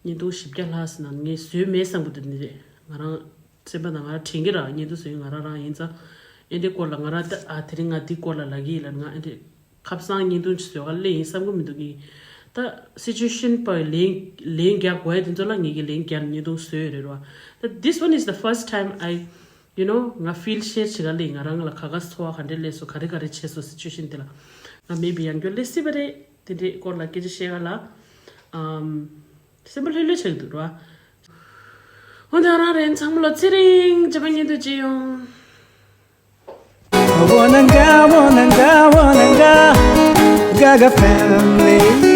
བརྙན་ཐུང་བཞི་བརྒྱ་ལྷག་ཟིན་ན་ངས་བཟོས་མེད་བསམ་གི་འདུག་འདི་རེད། ང་རང་སེམས་པ་ནང་ང་རང་དྲན་གི་ར་བརྙན་ཐུང་བཟོས་ང་རང་རང་ཡིན་ཙང་། ཨེ་འདྲས་སྐོར་ལ་ང་རང་ད་ཨ་དེ་རིང་ང་འདི་སྐོར་ལ་ལབ་གི་ཡིན་ལབ་ང་ཨེ་འདྲས་ཁ་སང་བརྙན་ཐུང་ཅིག་བཟོས་ག་སླེབས་ཡིན་བསམ་གི་མི་འདུག་ངས། ད་སི་ཅུ་ཨེ་ཤན་པ་ལན་ལན་རྒྱག་དགོས་ཡ་དེ་ཚོ་ལ་ངས་ཀྱི་ལན་རྒྱག་བརྙན་ཐུང་བཟོས་ཡོད་རེད་ར། ད་this one is the first time I you know ང་ཕིལ་ཤེར་བྱེད་ག་སླེབས་ཡིན། ང་རང་ལ་ག་ག་ཚོར་བ་ག་འདྲས་སླེབས་སོང་ག་རེ་ག་རེ་བྱས་སོང་སི་ཅུ་ཨེ་ཤན་དེ་ལ། ང་མེད་པའི་ཡང་སྐྱོ་སླེབས་སྲིད་པ་རེད། དེ་འདྲའི་སྐོར་ལ་སྐད་ཆ་བཤད་ག་ལ། ཨམ། སེམས་པ་ལྷོད་ལྷོད་བྱེད་ཀྱི་འདུག་ར། འོ་དེ་རང་རེད། ཚང་མ་ལ་ཚེ་རིང་བྱེད་པ་ཉིད་དུ་བརྗེད་ཡོང་། Wananga, wananga, wananga, Gaga family.